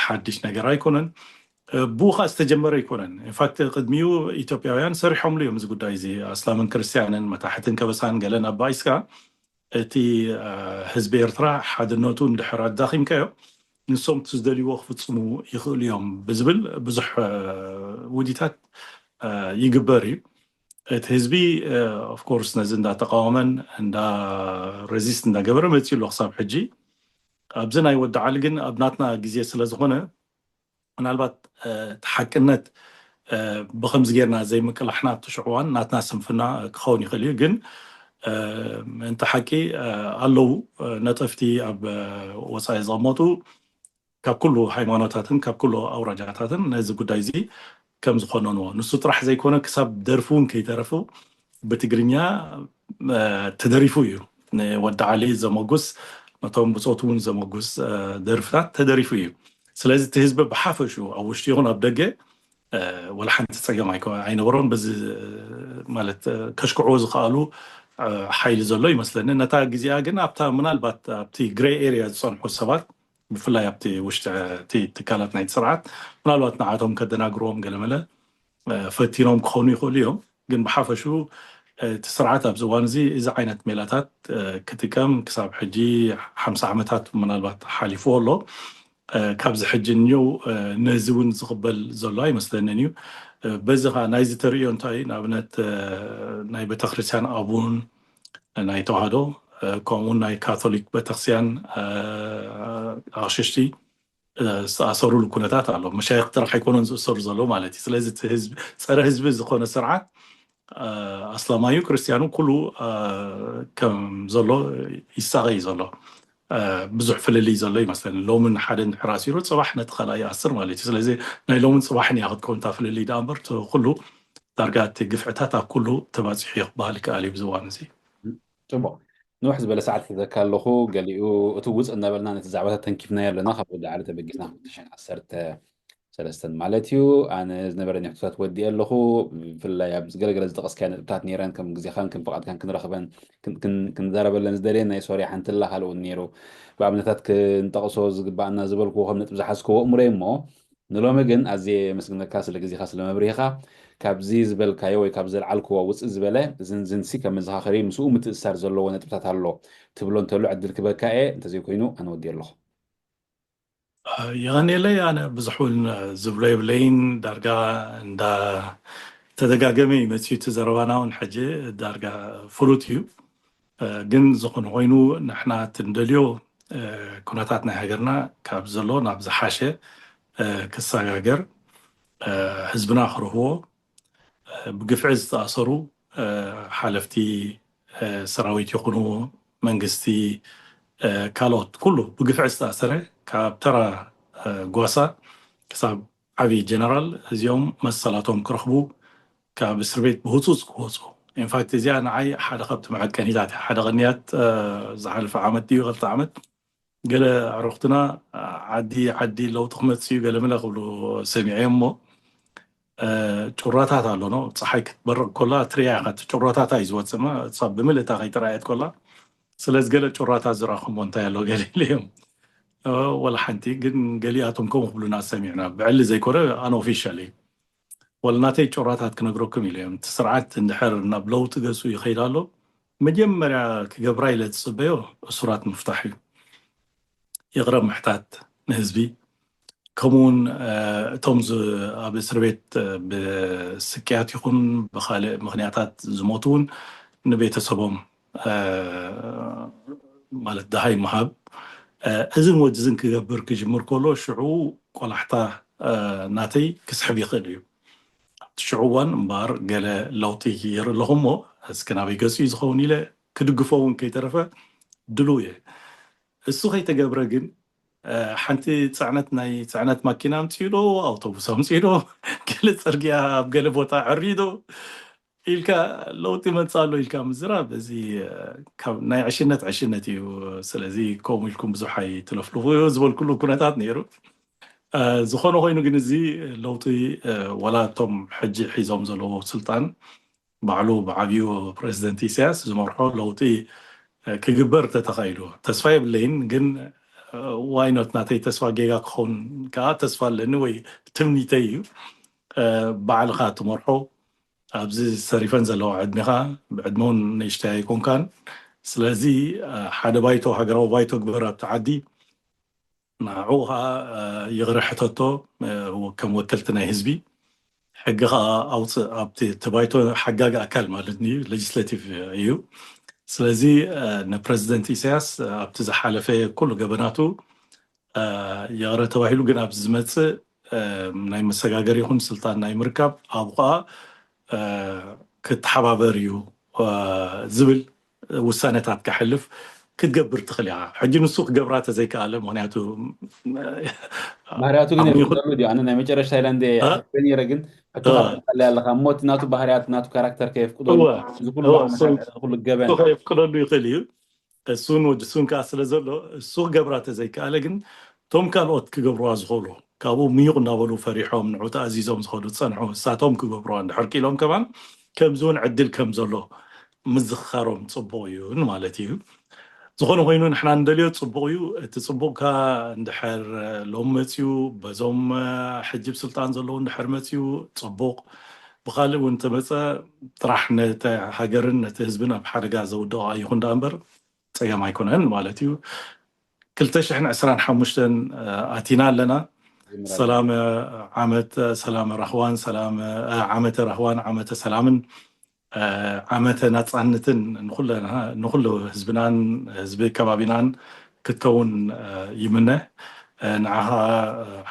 ሓድሽ ነገር ኣይኮነን። ብኡ ከዓ ዝተጀመረ ኣይኮነን። ኢንፋክት ቅድሚኡ ኢትዮጵያውያን ሰሪሖምሉ እዮም እዚ ጉዳይ እዚ ኣስላምን ክርስትያንን መታሕትን ከበሳን ገለን ኣባኢስካ እቲ ህዝቢ ኤርትራ ሓድነቱ እንድሕር ኣዳኺምካዮ ንሶም እቲ ዝደልይዎ ክፍፅሙ ይኽእሉ እዮም ብዝብል ብዙሕ ውዲታት ይግበር እዩ። እቲ ህዝቢ ኦፍኮርስ ነዚ እንዳተቃወመን እንዳ ረዚስት እንዳገበረ መፂኡ ኣሎ ክሳብ ሕጂ። ኣብዚ ናይ ወዲ ዓሊ ግን ኣብ ናትና ግዜ ስለ ዝኾነ ምናልባት እቲ ሓቅነት ብከምዚ ጌርና ዘይምቅላሕና ኣብቲ ሽዑ እዋን ናትና ስንፍና ክኸውን ይኽእል እዩ። ግን ምእንቲ ሓቂ ኣለዉ ነጠፍቲ ኣብ ወፃኢ ዝቐመጡ ካብ ኩሉ ሃይማኖታትን ካብ ኩሉ ኣውራጃታትን ነዚ ጉዳይ እዚ ከም ዝኾነንዎ ንሱ ጥራሕ ዘይኮነ ክሳብ ደርፊ እውን ከይተረፉ ብትግርኛ ተደሪፉ እዩ። ንወዲ ዓሊ ዘመጉስ ነቶም ብፆቱ እውን ዘመጉስ ደርፍታት ተደሪፉ እዩ። ስለዚ እቲ ህዝቢ ብሓፈሹ ኣብ ውሽጢ ይኹን ኣብ ደገ ወላ ሓንቲ ፀገም ኣይነበሮም። በዚ ማለት ከሽክዕዎ ዝኽኣሉ ሓይሊ ዘሎ ይመስለኒ። ነታ ግዜኣ ግን ኣብታ ምናልባት ኣብቲ ግሬ ኤርያ ዝፀንሑ ሰባት ብፍላይ ኣብቲ ውሽጢ እቲ ትካላት ናይቲ ስርዓት ምናልባት ንዓቶም ከደናግርዎም ገለመለ ፈቲኖም ክኾኑ ይኽእሉ እዮም። ግን ብሓፈሹ እቲ ስርዓት ኣብዚ እዋን እዚ እዚ ዓይነት ሜላታት ክጥቀም ክሳብ ሕጂ ሓምሳ ዓመታት ምናልባት ሓሊፍዎ ኣሎ። ካብዚ ሕጂ እኒው ነዚ እውን ዝቕበል ዘሎ ኣይመስለንን እዩ። በዚ ከዓ ናይዚ ተርእዮ እንታይ እዩ? ንኣብነት ናይ ቤተክርስትያን ኣቡን ናይ ተዋህዶ ከምኡውን ናይ ካቶሊክ ቤተክርስትያን ኣቕሽሽቲ ዝተኣሰሩሉ ኩነታት ኣሎ። መሻይኽ ጥራሕ ኣይኮነን ዝእሰሩ ዘሎ ማለት እዩ። ስለዚ እቲ ህዝቢ ፀረ ህዝቢ ዝኾነ ስርዓት ኣስላማዩ ክርስትያኑ ኩሉ ከም ዘሎ ይሳቐ እዩ ዘሎ። ብዙሕ ፍልልይ ዘሎ ይመስለኒ። ሎምን ሓደ እንድሕር ኣሲሩ፣ ፅባሕ ነቲ ካልኣይ ይኣስር ማለት እዩ። ስለዚ ናይ ሎምን ፅባሕን እያ ክትከውን እታ ፍልልይ ደኣ እምበር፣ እቲ ኩሉ ዳርጋ እቲ ግፍዕታት ኣብ ኩሉ ተባፂሑ እዩ ክበሃል ይከኣል እዩ ብዚ እዋን እዚ። ፅቡቕ። ንውሕ ዝበለ ሰዓት ሒዘካ ኣለኹ። ገሊኡ እቲ ውፅእ እናበልና ነቲ ዛዕባታት ተንኪፍናዮ ኣለና። ካብ ወዲ ዓሊ ተበጊስና ክልተ ሽሕን ዓሰርተ ሰለስተን ማለት እዩ። ኣነ ዝነበረኒ ሕቶታት ወዲኤ ኣለኹ። ብፍላይ ኣብ ገለገለ ዝጠቐስካዮ ነጥብታት ነይረን፣ ከም ግዜኻን ከም ፍቓድካን ክንረኽበን ክን- ክን- ክንዛረበለን ዝደልየን ናይ ሶርያ ሓንቲ ኣላ፣ ካልእ እውን ነይሩ። ብኣብነታት ክንጠቕሶ ዝግባኣና ዝበልክዎ ከም ነጥቢ ዝሓዝክዎ ኣእምሮይ እሞ፣ ንሎሚ ግን ኣዝየ የመስግነካ ስለ ግዜኻ፣ ስለ መብርሂኻ። ካብዚ ዝበልካዮ ወይ ካብ ዘልዓልክዎ ውፅእ ዝበለ ዝንዝንሲ ከም መዘኻኸሪ ምስኡ ምትእስሳር ዘለዎ ነጥብታት ኣሎ ትብሎ እንተሎ ዕድል ክበካ እየ፣ እንተዘይኮይኑ ኣነ ወዲኤ ኣለኹ። የቐንየለይ። ኣነ ብዙሕ እውን ዝብሎ የብለይን። ዳርጋ እንዳ ተደጋገመ እዩ መፅዩ እቲ ዘረባና እውን ሕጂ ዳርጋ ፍሉጥ እዩ። ግን ዝኾነ ኮይኑ ንሕና እቲ እንደልዮ ኩነታት ናይ ሃገርና ካብ ዘሎ ናብ ዝሓሸ ክሰጋገር፣ ህዝብና ክረህዎ፣ ብግፍዒ ዝተኣሰሩ ሓለፍቲ ሰራዊት ይኹኑ መንግስቲ፣ ካልኦት ኩሉ ብግፍዒ ዝተኣሰረ ካብ ተራ ጓሳ ክሳብ ዓብዪ ጀነራል እዚኦም መሰላቶም ክረኽቡ ካብ እስር ቤት ብህፁፅ ክወፁ። ኢንፋክት እዚኣ ንዓይ ሓደ ካብቲ መዐቀኒታት እያ። ሓደ ቅንያት ዝሓለፈ ዓመት ድዩ ክልተ ዓመት ገለ ኣዕሩኽትና ዓዲ ዓዲ ለውጢ ክመፅእ እዩ ገለ መለ ክብሉ ሰሚዐ እሞ ጩራታት ኣሎ ነው። ፀሓይ ክትበርቕ ኮላ ትሪያ ኢኻ። እቲ ጩራታታ እዩ ዝወፅእ እማ እሳ ብምልእታ ከይተረኣየት ኮላ። ስለዚ ገለ ጩራታት ዝረኸሞ እንታይ ኣሎ ገለ ኢለ እዮም። ወላ ሓንቲ ግን ገሊኣቶም ከምኡ ክብሉና ሰሚዕና። ብዕሊ ዘይኮነ ኣንኦፊሻል እዩ። ወላ ናተይ ጩራታት ክነግረኩም ኢለ እዮም። እቲ ስርዓት እንድሕር ናብ ለውጢ ገፁ ይኸይድ ኣሎ፣ መጀመርያ ክገብራ ኢለ ዝፅበዮ እሱራት ምፍታሕ እዩ። ይቕረ ምሕታት ንህዝቢ፣ ከምኡውን እቶም ኣብ እስር ቤት ብስቅያት ይኹን ብካልእ ምክንያታት ዝሞቱ እውን ንቤተሰቦም ማለት ደሃይ ምሃብ፣ እዝን ወጅዝን ክገብር ክጅምር ከሎ ሽዑ ቆላሕታ ናተይ ክስሕብ ይኽእል እዩ። ኣብቲ ሽዑ እዋን እምበኣር ገለ ለውጢ ይርኢ ኣለኹ እሞ እስኪ ናበይ ገፁ እዩ ዝኸውን ኢለ ክድግፎ እውን ከይተረፈ ድልው እየ። እሱ ከይተገብረ ግን ሓንቲ ፅዕነት ናይ ፅዕነት ማኪና ኣምፅኡ ዶ ኣውቶቡስ ኣምፅኡ ዶ ገለ ፅርግያ ኣብ ገለ ቦታ ዕርዩ ዶ ኢልካ ለውጢ መፅእ ኣሎ ኢልካ ምዝራብ እዚ ናይ ዕሽነት ዕሽነት እዩ። ስለዚ ከምኡ ኢልኩም ብዙሕ ኣይትለፍልፉ ዝበልኩሉ ኩነታት ነይሩ። ዝኾነ ኮይኑ ግን እዚ ለውጢ ዋላ እቶም ሕጂ ሒዞም ዘለዎ ስልጣን ባዕሉ ብዓብዩ ፕረዚደንት ኢሳያስ ዝመርሖ ለውጢ ክግበር ተተኻኢሉ ተስፋ የብለይን። ግን ዋይኖት ናተይ ተስፋ ጌጋ ክኸውን ከዓ ተስፋ ኣለኒ ወይ ትምኒተይ እዩ። ባዕልኻ ትመርሖ ኣብዚ ሰሪፈን ዘለዋ ዕድሜኻ ብዕድመውን ንእሽተይ ኣይኮንካን። ስለዚ ሓደ ባይቶ ሃገራዊ ባይቶ ግበር ኣብቲ ዓዲ ንዕኡ ከዓ ይቕረ ሕተቶ ከም ወከልቲ ናይ ህዝቢ ሕጊ ከዓ ኣውፅእ ኣብቲ ተባይቶ ሓጋጊ ኣካል ማለት እዩ ሌጅስሌቲቭ እዩ። ስለዚ ንፕረዚደንት ኢሳያስ ኣብቲ ዝሓለፈ ኩሉ ገበናቱ ይቕረ ተባሂሉ ግን ኣብዚ ዝመፅእ ናይ መሰጋገር ይኹን ስልጣን ናይ ምርካብ ኣብኡ ከዓ ክትሓባበር እዩ ዝብል ውሳነታት ከሕልፍ ክትገብር ትኽእል ኢኻ። ሕጂ ንሱ ክገብራ ተዘይከኣለ ምክንያቱ ባህርያቱ ግን የፍቅደሉ ድዩ? ኣነ ናይ መጨረሽታ ኢለ እንደ ነይረ ግን ሕቶኻ ኣለካ እሞ እቲ ናቱ ባህርያት ናቱ ካራክተር ከየፍቅደሉ እዚ ኩሉ ገበን ከየፍቅደሉ ይኽእል እዩ። እሱን ወዲ እሱን ከዓ ስለ ዘሎ እሱ ክገብራ ተዘይከኣለ ግን እቶም ካልኦት ክገብርዋ ዝኽእሉ ካብኡ ምዩቕ እናበሉ ፈሪሖም ንዑ ተኣዚዞም ዝኸዱ ዝፀንሑ እሳቶም ክገብርዋ እንድሕር ክኢሎም ከማን ከምዚ እውን ዕድል ከም ዘሎ ምዝኽኻሮም ፅቡቕ እዩ ማለት እዩ። ዝኾነ ኮይኑ ንሕና እንደልዮ ፅቡቕ እዩ። እቲ ፅቡቕ ከ እንድሕር ሎም መፅዩ በዞም ሕጂ ብ ስልጣን ዘለዉ እንድሕር መፅዩ ፅቡቕ፣ ብካልእ እውን ተመፀ ጥራሕ ነቲ ሃገርን ነቲ ህዝብን ኣብ ሓደጋ ዘውድቕ ይኹን ደኣ እምበር ፀገም ኣይኮነን ማለት እዩ። ክልተ ሽሕን ዕስራን ሓሙሽተን ኣቲና ኣለና። ሰላም ዓመት ሰላም ራህዋን ሰላም ዓመተ ራህዋን ዓመተ ሰላምን ዓመተ ናፃነትን ንኩሉ ህዝብናን ህዝቢ ከባቢናን ክትከውን ይምነ። ንዓኻ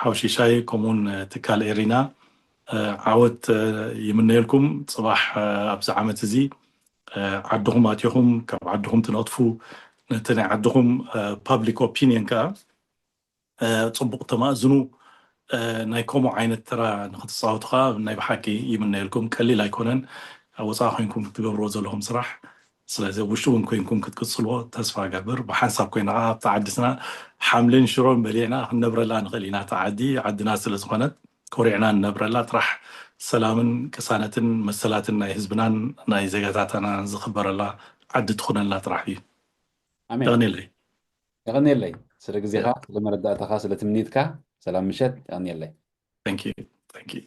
ሓውሽሻይ ከምኡውን ትካል ኤሪና ዓወት ይምነየልኩም። ፅባሕ ኣብዚ ዓመት እዚ ዓድኹም ኣትኹም ካብ ዓድኹም ትነጥፉ ነቲ ናይ ዓድኹም ፓብሊክ ኦፒኒየን ከዓ እ፣ ፅቡቕ ተማእዝኑ እ፣ ናይ ከምኡ ዓይነት ተራ ንክትፃወቱ ከዓ ናይ ብሓቂ ይምነየልኩም። ቀሊል ኣይኮነን ኣብ ወፃኢ ኮይንኩም ክትገብርዎ ዘለኹም ስራሕ። ስለዚ ኣብ ውሽጢ እውን ኮይንኩም ክትቅፅልዎ ተስፋ ገብር። ብሓንሳብ ኮይና ከዓ ኣብቲ ዓድስና ሓምልን ሽሮን በሊዕና ክንነብረላ ንኽእል ኢና። እታ ዓዲ ዓድና ስለ ዝኾነት ኮሪዕና ንነብረላ ጥራሕ ሰላምን ቅሳነትን መሰላትን ናይ ህዝብናን ናይ ዜጋታትና ዝኽበረላ ዓዲ ትኹነልና ጥራሕ እዩ። ኣሜን። የቐንየለይ። የቐንየለይ ስለ ግዜኻ፣ ስለ መረዳእታኻ፣ ስለ ትምኒትካ። ሰላም ምሸት። የቐንየለይ። Thank you. Thank you.